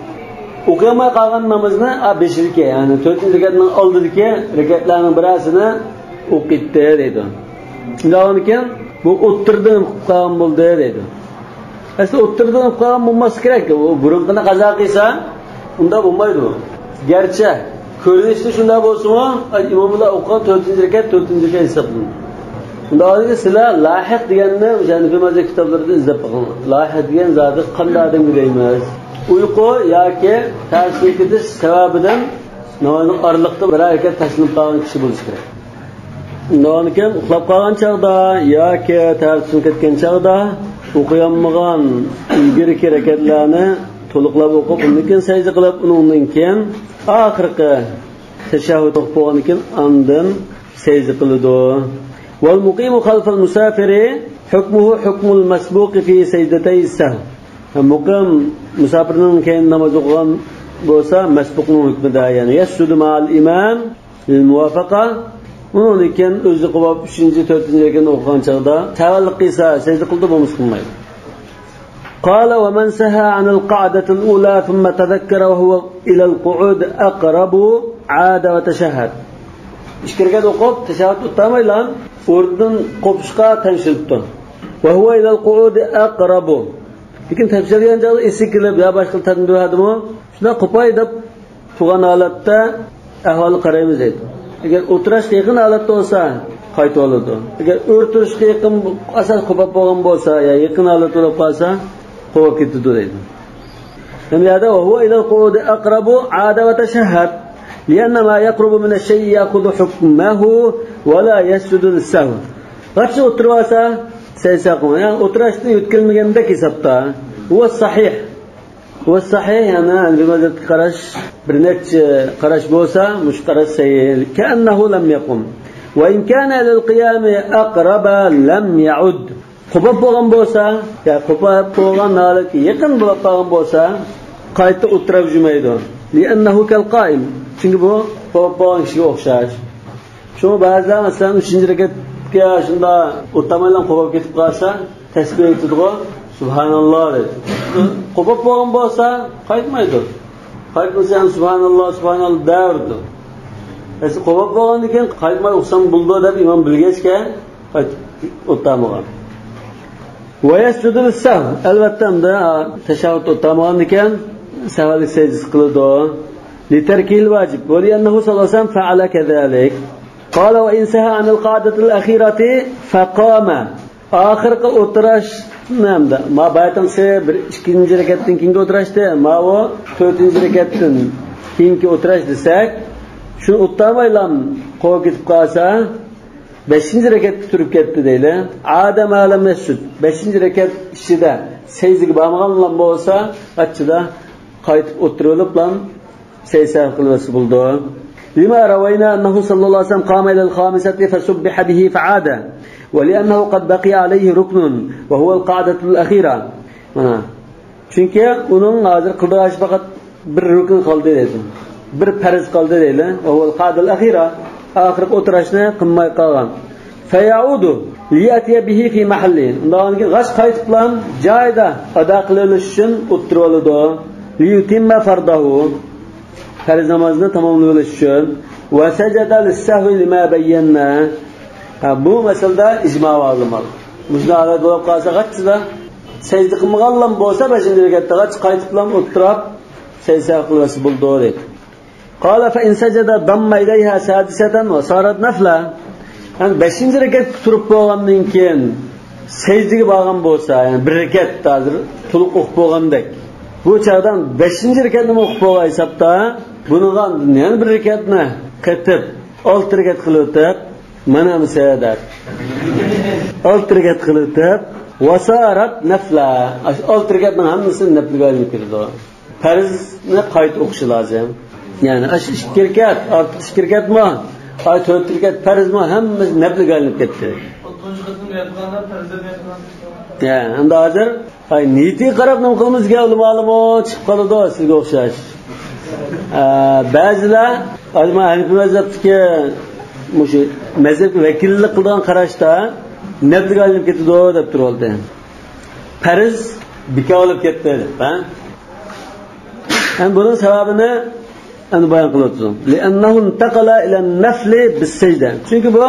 ئوقۇيالماي قالغان نامىزىنى، ئا، بېشىدىكى، يەنى تۆتىنچى رەكەتنىڭ ئالدىدىكى رەكەتلەرنىڭ بىرەرسىنى ئوقۇيتتى دەيدۇ. شۇنداق بولغاندىكىن، بۇ ئوتتۇرىدىن ئوقۇپ قالغان بولدى دەيدۇ. ئەسلى ئوتتۇرىدىن ئوقۇپ قالغان بولماسلىقى كېرەك. ئۇ بۇرۇنقىنى قازا قىلسا، ئۇنداق بولمايدۇ. گەرچە كۆرۈنۈشتە شۇنداق بولسىمۇ، ئىمام بىلەن ئوقۇغان تۆتىنچى رەكەت، تۆتىنچى رەكەت ھېسابلىنىدۇ. شۇنداق بولغاندىكىن سىلەر لايىھە دېگەننى ھەنەفىي مەزھەپ كىتابلىرىدا ئىزدەپ بېقىڭلار. لايىھە دېگەن زادى قانداق ئادەمگە دەيمىز؟ ئۇيقۇ ياكى تەرسىدىن كېتىش سەۋەبىدىن نامازنىڭ ئارىلىقتا بىرەر رەكەت تاشلىنىپ قالغان كىشى بولۇشى كېرەك. ئۇنداقكەن ئۇخلاپ قالغان چاغدا ياكى تەرسىدىن كەتكەن چاغدا ئوقۇيالمىغان ئىلگىرىكى رەكەتلەرنى تولۇقلاپ ئوقۇپ، ئۇندىن كېيىن سەجدە قىلىپ، ئۇنىڭدىن كېيىن ئاخىرقى تەشەھھۇد ئوقۇپ بولغاندىن كېيىن ئاندىن سەجدە قىلىدۇ. والمقيم خلف المسافر حكمه حكم المسبوق في سجدتي السهو. مۇقىم مۇساپىرنىڭ كەينىدە ناماز ئوقۇغان بولسا، مەسبۇقنىڭ ھۆكمىدە، يەنى يسجد مع الإمام للموافقة. ئۇنىڭدىن كېيىن ئۆزى قوپۇپ ئۈچىنچى، تۆتىنچى رەكەتنى ئوقۇغان چاغدا سەھۋلىك قىلسا سەجدە قىلىدۇ، بولمىسا قىلمايدۇ. قال: ومن سهى عن القعدة الأولى ثم تذكر وهو إلى القعود أقرب عاد وتشهد. ئىككى رەكەت ئوقۇپ، تەشەھھۇد ئولتۇرمايلا، ئورنىدىن قوپۇشقا تەڭشىلىپتۇ. وهو إلى القعود أقرب. لېكىن تەڭشەلگەن چاغدا ئېسىگە كېلىپ، يا باشقا تەدبىر بەردىمۇ، شۇنداق قوپاي دەپ تۇرغان ھالەتتە ئەھۋالغا قارايمىز دەيدۇ. ئەگەر ئولتۇرۇشقا يېقىن ھالەتتە بولسا، قايتىۋالىدۇ. ئەگەر ئولتۇرۇشقا يېقىن، ئاساس قوپاپ بولغان بولسا، يا يېقىن ھالەتتە بولۇپ قالسا، قوپاپ كېتىدۇ دەيدۇ. ھەم يەردە وهو إلى القعود أقرب عاد وتشهد، لأن ما يقرب من الشيء يأخذ حكمه ولا يسجد للسهو. غاچچا ئولتۇرۇۋالسا، سەجدە قىلمايدۇ. يەنى ئولتۇرۇشتىن يۆتكەلمىگەندەك ھېسابتا. هو الصحيح. هو الصحيح، يەنى ھەنەفىي مەزھەپكە قاراش، بىر نەچچە قاراش بولسا، مۇشۇ قاراش سەھىھ. كأنه لم يقم. وإن كان إلى القيام أقرب لم يعد. قوپاپ بولغان بولسا، يا قوپاپ بولغان ھالەتكە يېقىن بولۇپ قالغان بولسا، قايتا ئولتۇرۇپ يۈرمەيدۇ. لأنه كالقائم. چۈنكى بۇ قوپاپ بولغان كىشىگە ئوخشاش. شۇڭا بەزىلەر، مەسىلەن، ئۈچىنچى رەكەتكە شۇنداق ئولتۇرمايلا قوپاپ كېتىپ قالسا، تەسبىھ ئېيتىدىغۇ، سۇبھاناللا دەيدۇ. قوپاپ بولغان بولسا، قايتمايدۇ. قايتمىسا، يەنە سۇبھاناللا، سۇبھاناللا دەۋېرىدۇ. ئەسلى قوپاپ بولغاندىن كېيىن قايتماي ئوقۇسام بولىدۇ دەپ ئىمام بىلگەچكە، قايتىپ ئولتۇرمىغان. ويسجد للسهو. ئەلۋەتتە، ئەمدى، ئا، تەشەھھۇد ئولتۇرمىغاندىكىن سەھۋلىك سەجدىسى قىلىدۇ. لتركه الواجب. ولأنه صلى الله عليه وسلم فعل كذلك. قال: وإن سهى عن القعدة الأخيرة فقام. ئاخىرقى ئولتۇرۇشنى ئەمدى، ما بايىقىنقىسى بىر ئىككىنچى رەكەتتىن كېيىنكى ئولتۇرۇشتى، ماۋۇ تۆتىنچى رەكەتتىن كېيىنكى ئولتۇرۇش دېسەك، شۇنى ئولتۇرمايلا قوپاپ كېتىپ قالسا، بەشىنچى رەكەتكە تۇرۇپ كەتتى دەيلى. عاد ما لم يسجد. بەشىنچى رەكەت ئىچىدە سەجدىگە بارمىغانلا بولسا، ئاچچىدا قايتىپ ئولتۇرۇۋېلىپلا سەجدە سەھۋ قىلىۋەتسە بولىدۇ. لما روينا أنه صلى الله عليه وسلم قام إلى الخامسة فسبح به فعاد. ولأنه قد بقي عليه ركن وهو القعدة الأخيرة. مانا. چۈنكى ئۇنىڭ ھازىر قىلىدىغان ئىشى پەقەت بىر رۇكۇن قالدى دەيدۇ. بىر پەرز قالدى دەيلى. وهو القعدة الأخيرة. ئاخىرقى ئولتۇرۇشنى قىلماي قالغان. فيعود ليأتي به في محله. ئۇنداق بولغاندىن كېيىن غاچ قايتىپلا جايىدا ئادا قىلىۋېلىش ئۈچۈن ئولتۇرۇۋالىدۇ. ليتم فرضه. پەرز نامازنى تاماملىۋېلىش ئۈچۈن. وسجد للسهو لما بينا. ھە، بۇ مەسىلىدە ئىجما بار ئۆلىمالار. مۇشۇنداق ھالەت بولۇپ قالسا، غاچچىدا سەجدە قىلمىغانلام بولسا، بەشىنچى رەكەتتە غاچ قايتىپلا ئولتۇرۇپ، سەجدە سەھۋ قىلىۋەتسە بولىدۇ، دەيدۇ. قال فإن سجد ضم إليها سادسة وصارت نفلا. يەنى بەشىنچى رەكەتكە تۇرۇپ بولغاندىن كېيىن، سەجدىگە بارغان بولسا، يەنى بىر رەكەت ھازىر تولۇق ئوقۇپ بولغاندەك، بۇ چاغدا بەشىنچى رەكەتنىمۇ ئوقۇپ بولغان ھېسابتا، بۇنىڭغا يەنە بىر رەكەتنى قېتىپ، ئالتە رەكەت قىلىۋېتىپ، مانا مىسە دەپ، ئالتە رەكەت قىلىۋېتىپ، ۋاسارەت نەفلە، ئاشۇ ئالتە رەكەتنىڭ ھەممىسى نەپلىگە ئايلىنىپ كېتىدۇ. پەرزنى قايتا ئوقۇشى لازىم. يەنى ئاشۇ ئىككى رەكەت، ئارتۇق ئىككى رەكەتمۇ، ئاي تۆت رەكەت پەرزمۇ، ھەممىسى نەپلىگە ئايلىنىپ كەتتى. ئوتتۇرىنچى قېتىم ياتقاندا پەرزدىن ياتقان. يا، ئەمدى ھازىر، ئاي، نىيىتىگە قاراپ نېمە قىلىمىز دېگەن ئۆلىمالىرىمۇ چىقىپ قالىدۇ، سىزگە ئوخشاش. ئە، بەزىلەر، ئەمما ھەنىپىي مەزھەپتىكى، مۇشۇ مەزھەپكە ۋەكىللىك قىلىدىغان قاراشتا نەپلىگە ئايلىنىپ كېتىدۇ دەپ تۇرۇۋالدى. پەرز بىكار بولۇپ كەتتى دەپ، ھە؟ ئەمدى بۇنىڭ سەۋەبىنى ئەمدى بايان قىلىۋاتىدۇ. لِئەننەھۇ ئىنتەقەلە ئىلەن نەفلى بىسسەجدە. چۈنكى بۇ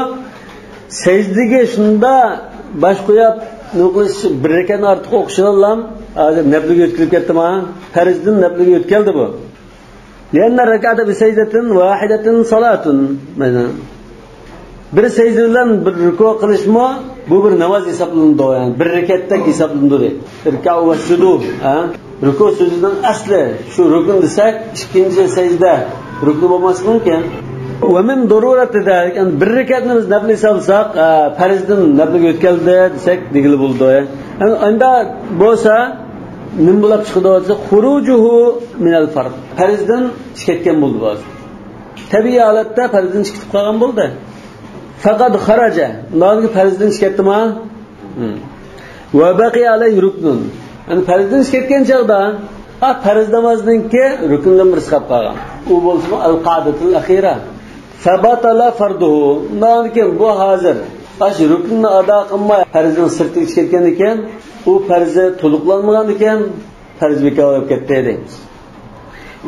سەجدىگە شۇنداق باش قويۇپ، نېمە قىلىش، بىر رەكەتنى ئارتۇق ئوقۇشىدىنلا ھازىر نەپلىگە ئۆتكىلىپ كەتتىما؟ پەرزدىن نەپلىگە ئۆتكەلدى بۇ. لِئەننە رەكئەتە بىسەجدەتىن ۋاھىدەتىن سالاتۇن. مانا. بىر سەجدە بىلەن بىر رۇكۇ قىلىشمۇ، بۇ بىر ناماز ھېسابلىنىدۇ، يەنى بىر رەكەتتەك ھېسابلىنىدۇ دەيدۇ. ئىركەئۇ ۋەسجۇدۇ، ھە؟ رۇكۇ سۈجدىنىڭ ئەسلى، شۇ رۇكۇن دېسەك، ئىككىنچى سەجدە رۇكنى بولماسلىقى مۇمكىن. ۋە مىن دۇرۇرەتى زالىك، يەنى بىر رەكەتنى بىز نەپلى ھېسابلىساق، ئە، پەرزدىن نەپلىگە ئۆتكەلدى دېسەك، دېگىلى بولىدۇ. يەنى ئاندا بولسا، نېمە بولۇپ چىقىدۇ دېسە، خۇرۇجۇھۇ مىنەل فەرد. پەرزدىن چىقىپ كەتكەن بولدى بۇ. تەبىئىي ھالەتتە پەرزدىن چىقىپ قالغان بولدى. فەقەد خەرەجە. ئۇنداق پەرزدىن چىقىپ كەتتىما؟ ھىم. ۋە بەقىيە ئەلەيھى رۇكنۇن. يەنى پەرزدىن چىقىپ كەتكەن چاغدا، ئا، پەرز نامازنىڭكى رۇكنىدىن بىرسى قاپ قالغان. ئۇ بولسىمۇ ئەل قائىدەتۇل ئەخىرە. فەبەتەلە فەردۇھۇ. ئۇنداق بۇ ھازىر ئاشۇ رۇكنىنى ئادا قىلماي، پەرزنىڭ سىرتىغا چىقىپ كەتكەن ئىكەن، ئۇ پەرزى تولۇقلانمىغان ئىكەن، پەرز بىكار بولۇپ كەتتى دەيمىز.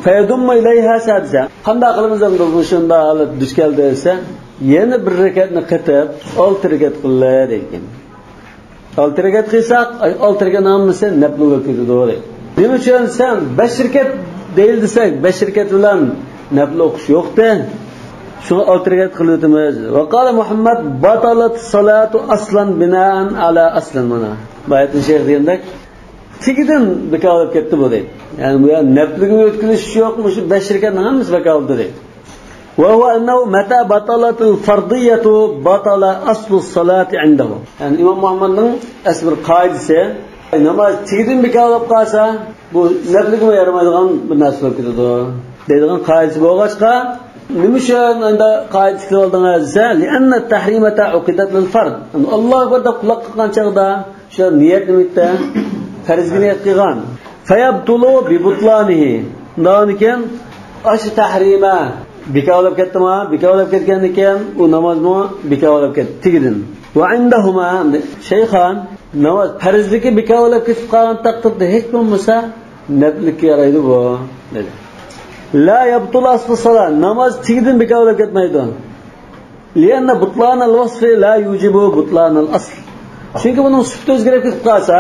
فيضم إليها سادسا. قانداق قىلىمىز ئەمدى مۇشۇنداق ھالەت دۇچ كەلدى دېسە، يەنە بىر رەكەتنى قېتىپ، ئالتە رەكەت قىلىلى دەيدىكەن. ئالتە رەكەت قىلساق، ئالتە رەكەتنىڭ ھەممىسى نەپلىگە كېتىدۇ دەيدۇ. نېمە ئۈچۈن دېسە، بەش رەكەت دەيلى دېسەك، بەش رەكەت بىلەن نەپلى ئوقۇش يوقتى. شۇڭا ئالتە رەكەت قىلىۋېتىمىز. وقال محمد بطلت الصلاة أصلا بناء على أصل مانا. باياتىن شەيخ دېگەندەك، تېگىدىن بىكار بولۇپ كەتتى بۇ دەيدۇ. يەنى بۇ يەر نەپلىگە ئۆتكۈزۈش يوق، مۇشۇ بەش رەكەتنىڭ ھەممىسى بىكار بولدى دەيدۇ. وهو أنه متى بطلت الفرضية بطل أصل الصلاة عنده. يەنى ئىمام مۇھەممەدنىڭ ئەسلى بىر قائىدىسى، ناماز تېگىدىن بىكار بولۇپ قالسا، بۇ نەپلىگىمۇ يارىمايدىغان بىر نەرسە بولۇپ كېتىدۇ دەيدىغان قائىدىسى بولغاچقا، نېمە ئۈچۈن ئانداق قائىدە تىكلىۋالدىڭىز دېسە، لأن التحريمة عقدت للفرض. يەنى ئاللاھۇ ئەكبەر دەپ قۇلاق قىلغان چاغدا شۇ نىيەت نېمە ئىدى؟ پەرزگە نىيەت قىلغان. فيبطل ببطلانه. ئۇنداقكەن، ئاشۇ تەھرىمە بىكار بولۇپ كەتتىما؟ بىكار بولۇپ كەتكەندىكىن، ئۇ نامازمۇ بىكار بولۇپ كەتتى تېگىدىن. وعندهما، شەيخان، ناماز پەرزلىكى بىكار بولۇپ كېتىپ قالغان تەقدىردە ھېچ بولمىسا نەپلىككە يارايدۇ بۇ، دېدى. لا يبطل أصل الصلاة، ناماز تېگىدىن بىكار بولۇپ كەتمەيدۇ. لأن بطلان الوصف لا يوجب بطلان الأصل. چۈنكى بۇنىڭ سۈپىتى ئۆزگىرىپ كېتىپ قالسا،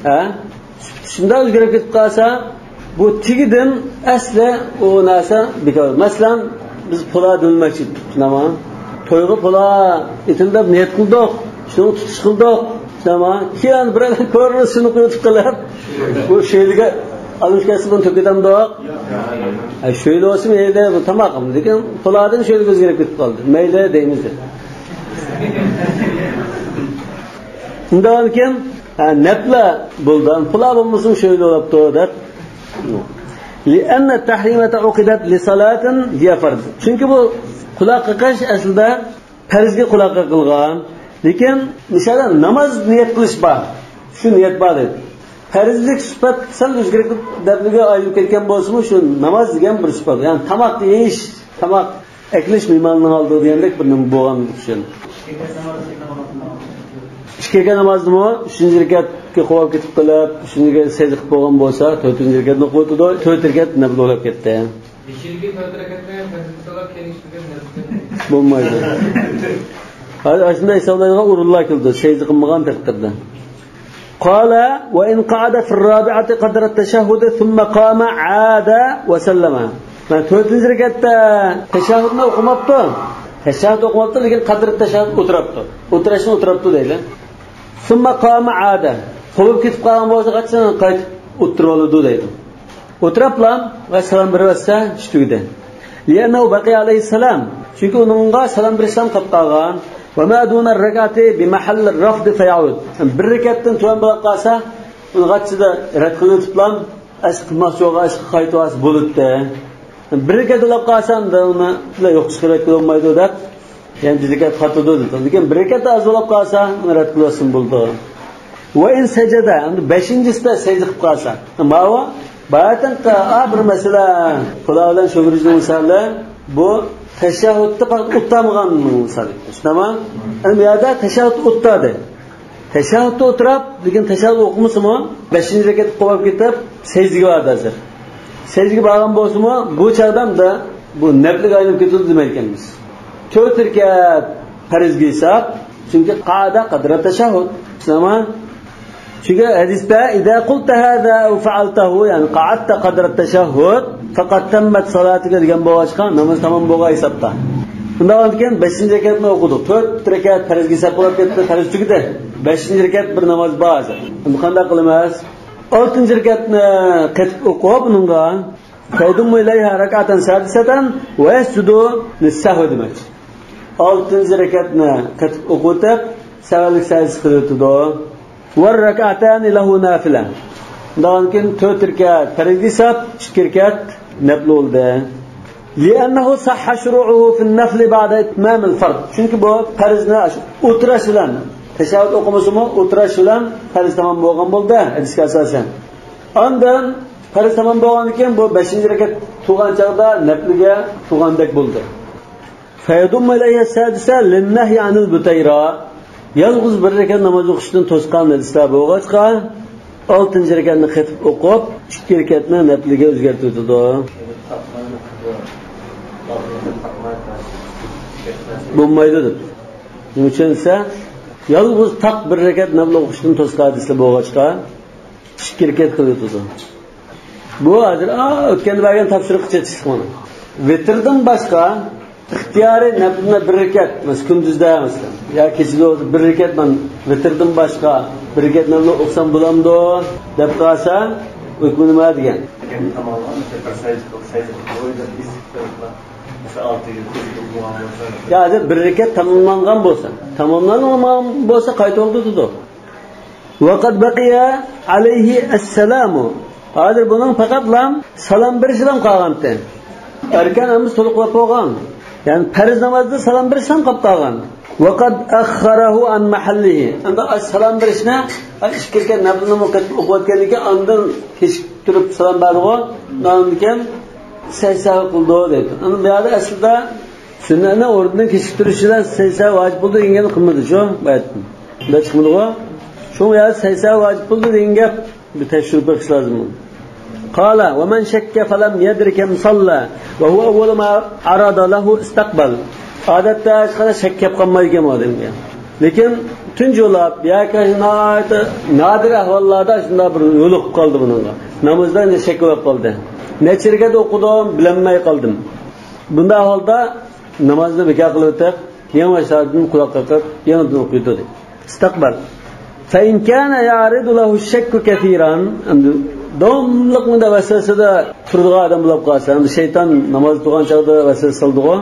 ھە؟ سۈپىتى شۇنداق ئۆزگىرىپ كېتىپ قالسا، بۇ تېگىدىن ئەسلى ئۇ نەرسە بىكار. مەسىلەن، بىز پۇلا دۆلمەكچى ئىدۇق، شۇنداقمۇ؟ تويغا پۇلا ئېتىلدى دەپ نىيەت قىلدۇق، شۇنىڭغا تۇتۇش قىلدۇق، شۇنداقمۇ؟ كېيىن بىرەيلەن كورلا سۇنى قۇيۇۋېتىپ قېلىپ، بۇ شۆيلىگە ئالمىش كەتسە بۇنى تۆكۈۋېتەمدۇق؟ ھە، شۆيلە بولسا مەيلى، بۇ تاماق. لېكىن پۇلادىن شۆيلىگە ئۆزگىرىپ كېتىپ قالدى. مەيلى دەيمىز دەپ. ئۇنداقكەن، ھە، نەپلە بولدى. پۇلا بولمىسۇن شۆيلە بولاپتۇ دەپ. لأن التحريمة عقدت لصلاة هي فرض. چۈنكى بۇ قۇلاق قېقىش ئەسلىدە پەرزگە قۇلاق قېقىلغان. لېكىن مىسالەن ناماز نىيەت قىلىش بار. شۇ نىيەت بار دەيدۇ. پەرزلىك سۈپەت سەل ئۆزگىرىپ، نەپلىگە ئايلىنىپ كەتكەن بولسىمۇ، شۇ ناماز دېگەن بىر سۈپەت. يەنى تاماق يېيىش، تاماق ئەكېلىش مېھماننىڭ ئالدىدا دېگەندەك بىر نېمە بولغان ئۈچۈن. ئىككى رەكەت نامازنىمۇ ئۈچىنچى رەكەتكە قويۇپ كېتىپ قېلىپ، ئۈچىنچى رەكەت سەجدە قىلىپ بولغان بولسا، تۆتىنچى رەكەتنى ئوقۇۋېتىدۇ، تۆت رەكەت نەپلە بولۇپ كەتتى. بېشىدىكى تۆت رەكەتنى پەرزگە سالاپ، كېيىنكى تۆت رەكەتنى نەپلىگە. بولمايدۇ. ھازىر ئاشۇنداق ھېسابلايدىغان ئورۇنلار كېلىدۇ، سەجدە قىلمىغان تەقدىردە. قال، وإن قعد في الرابعة قدر التشهد ثم قام عاد وسلم. مانا تۆتىنچى رەكەتتە تەشەھھۇدنى ئوقۇماپتۇ. تەشەھھۇد ئوقۇماپتۇ، لېكىن قەدرى تەشەھھۇد ئولتۇراپتۇ. ئولتۇرۇشنى ئولتۇراپتۇ دەيلى. ثم قام عاد. قوپۇپ كېتىپ قالغان بولسا، قايتىپ ئولتۇرۇۋالىدۇ دەيدۇ. ئولتۇرۇپلا ۋە سالام بېرىۋەتسە، ئىش تۈگىدى. لأنه بقي عليه السلام. چۈنكى ئۇنىڭغا سالام بېرىشلام قېلىپ قالغان. وما دون الركعة بمحل الرفض فيعود. بىر رەكەتتىن تۆۋەن بولۇپ قالسا، ئۇنى غاچچىدا رەت قىلىۋېتىپلا، ئەسلى قىلماقچى بولغان ئىشقا قايتىۋالسا بولىدۇ. بىر رەكەت بولۇپ قالسا، ئۇنى يوق چىقىرىۋەتكىلى بولمايدۇ دەپ، يەنە بىر رەكەت قاتىدۇ دېدى. لېكىن بىر رەكەت ئاز بولۇپ قالسا، ئۇنى رەت قىلىۋەتسىمۇ بولىدۇ. وإن سجد، ئەمدى بەشىنچىسىدە سەجدە قىلىپ قالسا. ماۋۇ باياتىنقى، ئا، بىر مەسىلە، پۇلان بىلەن شۇ بىر مىسالى، بۇ تەشەھھۇدتا پەقەت ئولتۇرمىغاننىڭ مىسالى. شۇنداقمۇ؟ ئەمدى بۇ يەردە تەشەھھۇدتا ئولتۇردى. تەشەھھۇدتا ئولتۇرۇپ، لېكىن تەشەھھۇد ئوقۇمىسىمۇ، بەشىنچى رەكەتكە قوپۇپ كېتىپ، سەجدىگە باردى ھازىر. سەجدىگە بارغان بولسىمۇ، بۇ چاغدا بۇ نەپلىگە ئايلىنىپ كېتىدۇ دېمەيدىكەنمىز. تۆت رەكەت پەرزگە ھېساب، چۈنكى قەئەدە قەدرە تەشەھھۇد. شۇنداقمۇ؟ چۈنكى ھەدىستە، إذا قلت هذا أو فعلته، يەنى قعدت قدر التشهد، فقد تمت صلاتك دېگەن بولغاچقا، ناماز تامام بولغان ھېسابتا. شۇنداق بولغاندىكىن، بەشىنچى رەكەتنى ئوقۇدۇق. تۆت رەكەت پەرزگە ھېساب بولۇپ كەتتى، پەرز تۈگىدى. بەشىنچى رەكەت بىر ناماز بار ھازىر. ئەمدى قانداق قىلىمىز؟ ئالتىنچى رەكەتنى قېتىپ ئوقۇپ، ئۇنىڭغا فيضم إليها ركعة سادسة ويسجد للسهو دېمەكچى. ئالتىنچى رەكەتنى قېتىپ ئوقۇۋېتىپ، سەھۋلىك سەجدىسى قىلىۋېتىدۇ. والركعتان له نافلة. ئۇنداقتىن كېيىن تۆت رەكەت پەرزگە ھېساب، ئىككى رەكەت نەپلى بولدى. لأنه صح شروعه في النفل بعد إتمام الفرض. چۈنكى بۇ پەرزنى ئولتۇرۇش بىلەن، تەشەھھۇد ئوقۇمىسىمۇ، ئولتۇرۇش بىلەن پەرز تامام بولغان بولدى، ھەدىسكە ئاساسەن. ئاندىن پەرز تامام بولغاندىن كېيىن، بۇ بەشىنچى رەكەت تۇرغان چاغدا نەپلىگە تۇرغاندەك بولدى. فيضم إليها السادسة للنهي عن البتيرة. يالغۇز بىر رەكەت ناماز ئوقۇشتىن توسقان ھەدىسلەر بولغاچقا، ئالتىنچى رەكەتنى قېتىپ ئوقۇپ، ئىككى رەكەتنى نەپلىگە ئۆزگەرتىۋېتىدۇ. بولمايدۇ دەپ. نېمە ئۈچۈن دېسە، يالغۇز تاق بىر رەكەت نەپلى ئوقۇشتىن توسقان ھەدىسلەر بولغاچقا، ئىككى رەكەت قىلىۋېتىدۇ. بۇ ھازىر، ئا، ئۆتكەندە بەرگەن تاپشۇرۇققا چېتىشلىق مانا. ۋىتىردىن باشقا ئىختىيارىي نەپلىنى بىر رەكەت، مەسىلەن، كۈندۈزدە، مەسىلەن، يا كېچىدە بولسا بىر رەكەت، مەن ۋىتىردىن باشقا بىر رەكەت نەپلى ئوقۇسام بولامدۇ دەپ قالسا، ھۆكمى نېمە دېگەن؟ يا ھازىر بىر رەكەت تاماملانغان بولسا، تاماملانغان بولسا قايتا ئولتۇرىدۇ. وقد بقي عليه السلام. ھازىر بۇنىڭ پەقەتلا سالام بېرىشىلا قالغانتى. ئەركان ھەممىسى تولۇقلاپ بولغان. يەنى پەرز نامازدا سالام بېرىشلا قاپ قالغان. وقد أخره عن محله. ئەمدى ئاشۇ سالام بېرىشنى، ئىككى رەكەت نەپلىنى قېتىپ ئوقۇۋەتكەندىن كېيىن، ئاندىن كېچىكتۈرۈپ سالام بەردىغۇ، ئاندىن كېيىن سەھۋ قىلدى دەيدۇ. ئەمدى بۇ يەردە ئەسلىدە سۈننەتنى ئورنىدىن كېچىكتۈرۈش بىلەن سەھۋ ۋاجىپ بولدى دېگەن گەپنى قىلمىدى شۇ باياتتىن. بۇنداق چىقمىدىغۇ؟ شۇڭا يا سەھۋ ۋاجىپ بولدى دېگەن گەپ بىر تەكشۈرۈپ بېقىش لازىم. قال: ومن شك فلم يدر كم صلى وهو أول ما عرض له استقبل. ئادەتتە ھېچقانداق شەك كەپ قالمايدىكەن ئۇ ئادەمگە. لېكىن تۇنجى بولۇپ ياكى ناھايىتى نادىر ئەھۋاللاردا شۇنداق بىر يولۇقۇپ قالدى بۇنىڭغا. نامازدا ئەمدى شەك بولۇپ قالدى. نەچچە رەكەت ئوقۇدۇم، بىلەلمەي قالدىم. بۇنداق ھالدا نامازنى بىكار قىلىۋېتىپ، يېڭى باشلاردىن قۇلاق قېقىپ، يېڭىدىن ئوقۇيدۇ دەيدۇ. استقبل. فإن كان يعرض له الشك كثيرا، ئەمدى داۋاملىق مۇنداق ۋەسۋەسىدە تۇرىدىغان ئادەم بولۇپ قالسا، ئەمدى شەيتان ناماز تۇرغان چاغدا ۋەسۋەسە سالىدىغۇ،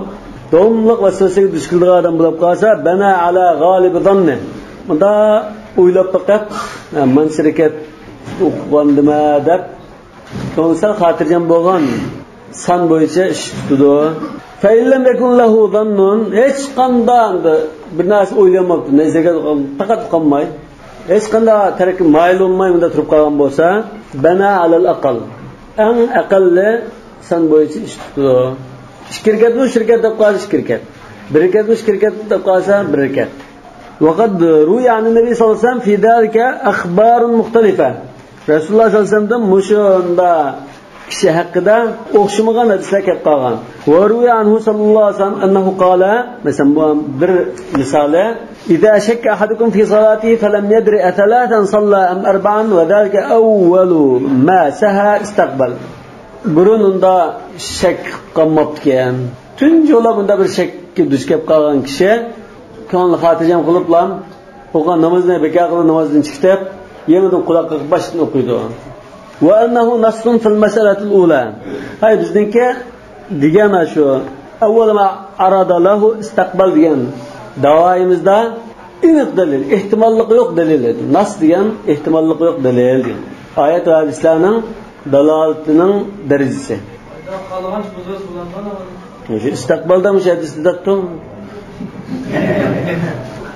داۋاملىق ۋەسۋەسىگە دۇچ كېلىدىغان ئادەم بولۇپ قالسا، بنى على غالب ظنه، مۇنداق ئويلاپ بېقىپ، ھە، مانچە رەكەت ئوقۇغانىدىم دەپ، كۆڭلى سەل خاتىرجەم بولغان سان بويىچە ئىش تۇتىدۇ. فإن لم يكن له ظن، ھېچقانداق بىر نەرسە ئويلىماپتۇ، نەزەرگە پەقەت قالماي، ھېچقانداق تەرەپكە مايىل بولماي مۇنداق تۇرۇپ قالغان بولسا، بنى على الأقل، ئەڭ ئەقەللى سان بويىچە ئىش تۇتىدۇ. ئىككى رەكەتمۇ ئۈچ رەكەت دەپ قالسا ئىككى رەكەت، بىر رەكەتمۇ ئىككى رەكەت دەپ قالسا بىر رەكەت. وقد روي عن النبي صلى الله عليه وسلم في ذلك أخبار مختلفة. رەسۇلۇللاھ سەللەللاھۇ ئەلەيھى ۋەسەللەمدىن مۇشۇنداق كىشى ھەققىدە ئوخشىمىغان ھەدىسلەر كەپ قالغان. وروي عنه صلى الله عليه وسلم أنه قال، مەسىلەن، بۇ بىر مىسالى، إذا شك أحدكم في صلاته فلم يدر أثلاثا صلى أم أربعا وذلك أول ما سهى استقبل. بۇرۇن ئۇنداق شەك قىلىپ قالماپتىكەن. تۇنجى بولۇپ بۇنداق بىر شەككە دۇچ كەپ قالغان كىشى كۆڭلىنى خاتىرجەم قىلىپلا، ئوقۇغان نامىزىنى بىكار قىلىپ، نامازدىن چىقىپ، يېڭىدىن قۇلاق قېقىپ باشتىن ئوقۇيدۇ. وأنه نص في المسألة الأولى. ھەي، بىزنىڭكى دېگەن شۇ. أول ما عرض له استقبل دېگەن داۋايىمىزدا ئېنىق دەلىل، ئېھتىماللىقى يوق دەلىل ئىدى. ناس دېگەن ئېھتىماللىقى يوق دەلىل دېگەن. ئايەت ۋە ھەدىسلەرنىڭ دالالىتىنىڭ دەرىجىسى. شۇ ئىستىقبالدا مۇشۇ ھەدىسنى دەپتۇ.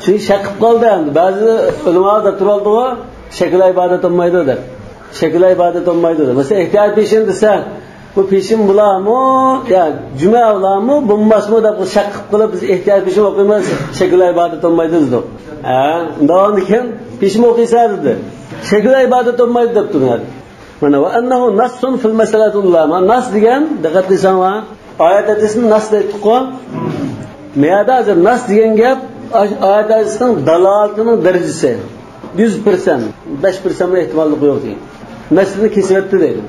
شۇ شەك قىلىپ قالدى ئەمدى. بەزى ئۆلىمالار دەپ تۇرۇۋالدىغۇ، شەكىل ئىبادەت بولمايدۇ دەپ. شەكىل ئىبادەت بولمايدۇ دەپ. مەسىلەن، ئېھتىياج پېشىن دېسە، بۇ پېشىن بولامۇ، يا جۈمە بولامۇ، بولماسمۇ دەپ شەك قىلىپ قېلىپ، بىز ئېھتىياج پېشىن ئوقۇيمىز، شەكىل ئىبادەت بولمايدۇ دېدۇق. ھە، ئۇنداق كېيىن پېشىن ئوقۇيسىز دېدى. شەكىل ئىبادەت بولمايدۇ دەپتۇ. مانا، وأنه نص في المسألة الأولى. مانا ناس دېگەن، دىققەت قىلساڭلار، ئايەت ھەدىسنى ناس دەيتتۇققۇ. مەيەردە ھازىر ناس دېگەن گەپ ئاش-، ئايەت ھەدىسنىڭ دالالىتىنىڭ دەرىجىسى. يۈز پىرسەنت، بەش پىرسەنتمۇ ئېھتىماللىقى يوق دېگەن. مەسىلىنى كېسىۋەتتى دەيدۇ.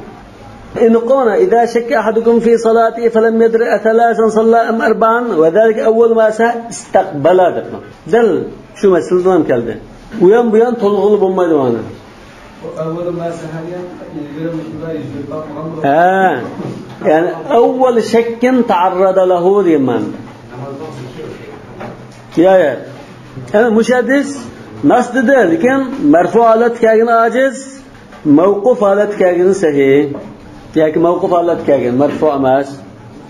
ئېنىق قىلغان، إذا شك أحدكم في صلاته فلم يدر أثلاثا صلى أم أربعا وذلك أول ما سه استقبل دەپ. دەل شۇ مەسىلىدىن ھەم كەلدى. ئۇيان بۇيان تولغىلى بولمايدۇ مانا. ئۇ ئەۋۋەلۇ ما سەھەر يەنى ئىلگىرى مۇشۇنداق يۈز بېرىپ باقمىغان بولۇر. ھە. يەنى ئەۋۋەل شەككىن تەئەررەدە لەھۇ دېگەن مەنىدە. يا، يا. يەنى مۇشۇ ھەدىس ناس دېدى، لېكىن مەرفۇ ھالەتتە كەلگىنى ئاجىز، مەۋقۇف ھالەتتە كەلگىنى سەھىھ. ياكى مەۋقۇف ھالەتتە كەلگەن، مەرفۇ ئەمەس.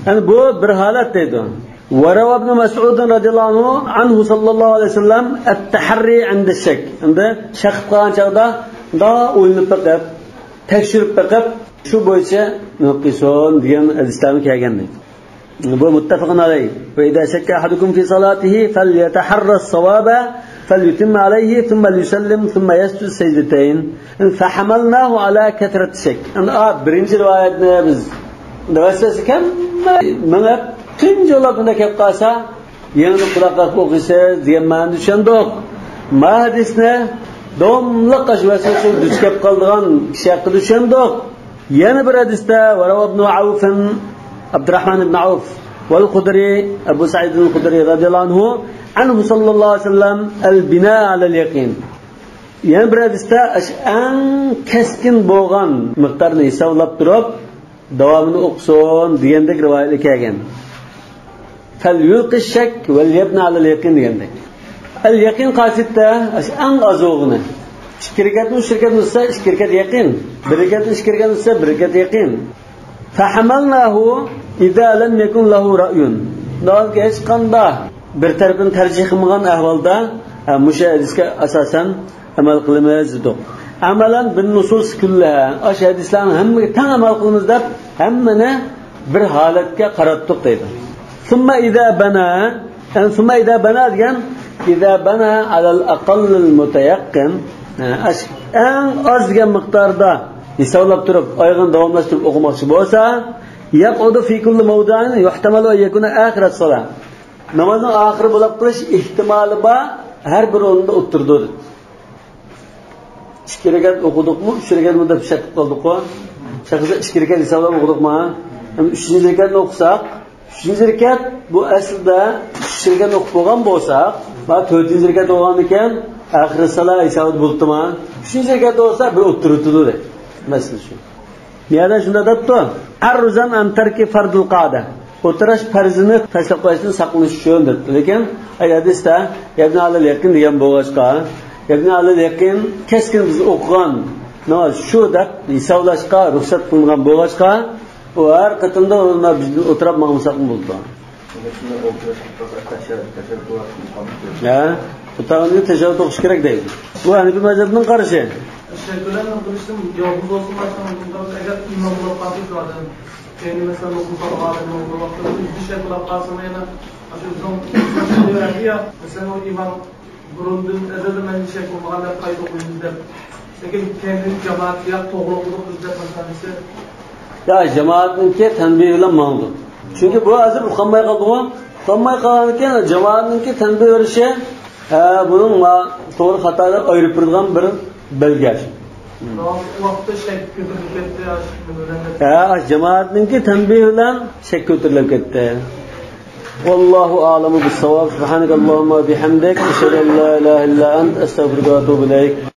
يەنى بۇ بىر ھالەت دەيدۇ. وروى ابن مسعود رضي الله عنه، عنه صلى الله عليه وسلم التحري عند الشك. ئەمدى شەك قىلىپ قالغان چاغدا مۇنداق ئويلىنىپ بېقىپ، تەكشۈرۈپ بېقىپ، شۇ بويىچە نېمە قىلسۇن دېگەن ھەدىسلەرمۇ كەلگەن دەيدۇ. بۇ مۇتتەپەقۇن ئەلەيھ. وإذا شك أحدكم في صلاته فليتحرى الصواب فليتم عليه ثم ليسلم ثم يسجد سجدتين. فحملناه على كثرة الشك. ئەمدى، ئا، بىرىنچى رىۋايەتنى بىز دەۋەتسەك، ھەممە مېڭىپ، تۇنجى يوللاپ بۇنداق كەپ قالسا، يەنە قۇلاق قېقىپ ئوقۇيسىز دېگەن مەنىدە چۈشەندۇق. ما ھەدىسنى داۋاملىق ئاشۇ ۋەسۋەسىگە دۇچ كەپ قالىدىغان كىشى ھەققىدە چۈشەندۇق. يەنە بىر ھەدىستە، وروى ابن عوف، ئابدۇراھمان ئىبن ئەۋف، والخدري، ئەبۇ سەئىد ئەل خۇدرى رەزىياللاھۇ ئەنھۇ، عنه صلى الله عليه وسلم البناء على اليقين. يەنە بىر ھەدىستە ئەش-، ئەڭ كەسكىن بولغان مىقدارنى ھېسابلاپ تۇرۇپ، داۋامىنى ئوقۇسۇن دېگەندەك رىۋايەتلەر كەلگەن. فليلق الشك وليبن على اليقين دېگەندەك. ئەل يەقىن قايسى دېسە، ئەڭ ئاز بولغىنى. ئىككى رەكەتمۇ، ئۈچ رەكەتمۇ دېسە، ئىككى رەكەت يەقىن. بىر رەكەتمۇ، ئىككى رەكەتمۇ دېسە، بىر رەكەت يەقىن. فحملناه إذا لم يكن له رأي. داۋامكى ھېچقانداق بىر تەرىپىنى تەرجىھ قىلمىغان ئەھۋالدا، ھە، مۇشۇ ھەدىسكە ئاساسەن ئەمەل قىلىمىز دېدۇق. عملا بالنصوص كلها، ئاشۇ ھەدىسلەرنىڭ ھەممىگە تەڭ ئەمەل قىلىمىز دەپ، ھەممىنى بىر ھالەتكە قاراتتۇق دەيدۇ. ثم إذا بنى، يەنى ثم إذا بنى دېگەن، إذا بنى على الأقل المتيقن، ئەش-، ئەڭ ئاز دېگەن مىقداردا ھېسابلاپ تۇرۇپ، ئايىغىنى داۋاملاشتۇرۇپ ئوقۇماقچى بولسا، يقعد في كل موضع يحتمل أن يكون آخر الصلاة. نامازنىڭ ئاخىرى بولۇپ قېلىش ئېھتىمالى بار، ھەر بىر ئورۇندا ئولتۇرىدۇ. ئىككى رەكەت ئوقۇدۇقمۇ، ئۈچ رەكەتمۇ دەپ شەك قىلىپ قالدۇققۇ. شەك قىلسا ئىككى رەكەت ھېسابلاپ ئوقۇدۇقما؟ ئەمدى ئۈچىنچى رەكەتنى ئوقۇساق، ئۈچىنچى رەكەت بۇ ئەسلىدە ئۈچ رەكەت ئوقۇپ بولغان بولساق، ما تۆتىنچى رەكەت بولغاندىكىن ئاخىرى سالا ھېسابىدا بولۇپتىما؟ ئۈچىنچى رەكەت بولسا بىر ئولتۇرۇۋېتىدۇ دەيدۇ. مەسىلە شۇ. بۇ يەردە شۇنداق دەپتۇ، تعرضا عن ترك فرض القعدة. ئولتۇراش پەرزىنى تاشلاپ قويۇشتىن ساقلىنىش ئۈچۈن دەپتۇ. لېكىن ئەي ھەدىستە يبنى على اليقين دېگەن بولغاچقا، يبنى على اليقين كەسكىن بىز ئوقۇغان ناماز شۇ دەپ ھېسابلاشقا رۇخسەت قىلىنغان بولغاچقا، ئۇ ھەر قېتىمدا ئورنىدا بىز ئولتۇراپ ماڭمىساقمۇ بولىدۇ. شۇنداق ئولتۇرۇش، تەشەھھۇد، تەشەھھۇد ۋاقتىدا قالمىسۇن. ھە، ئولتۇرغاندىن كېيىن تەشەھھۇد ئوقۇش كېرەك دەيدۇ. بۇ ھەنىفىي مەزھەپنىڭ قارىشى. شەيتاننىڭ قىلىشتىن يالغۇز بولسا، ئەگەر ئىمام بولۇپ قالسا، ئادەم، يەنى مەسىلەن، نوپۇز ئالغان ئادەم بولغان ۋاقتىدا ئۆزىنى شەك قىلىپ قالسىمۇ، يەنە شۇ ئۆزىنىڭ، مەسىلەن، ئۇ ئىمام بۇرۇندىن ئەزەلدىن مەن شەك قىلمىغان دەپ قايتا ئوقۇيمىز دەپ. لېكىن كەينىدىن جامائەت يا توغرا ئوقۇدۇق بىز دەپ مەسىلىسى. يا، جامائەتنىڭكى تەنبىھى بىلەن ماڭدۇق. چۈنكى بۇ ھازىر ئۇقالماي قالدىغۇ. ئۇقالماي قالغاندىكىن جامائەتنىڭكى تەنبىھ بېرىشى، ھە، بۇنىڭ ما-، توغرا خاتانى ئايرىپ بېرىدىغان بىر بەلگە. ۋاقىتتا شەك كۆتۈرۈلۈپ كەتتى، ئاشۇ نېمە بىلەن دەپ. ھە، ئاشۇ جامائەتنىڭكى تەنبىھى بىلەن شەك كۆتۈرۈلۈپ كەتتى. والله أعلم بالصواب. سبحانك اللهم وبحمدك، أشهد أن لا إله إلا أنت، أستغفرك وأتوب إليك.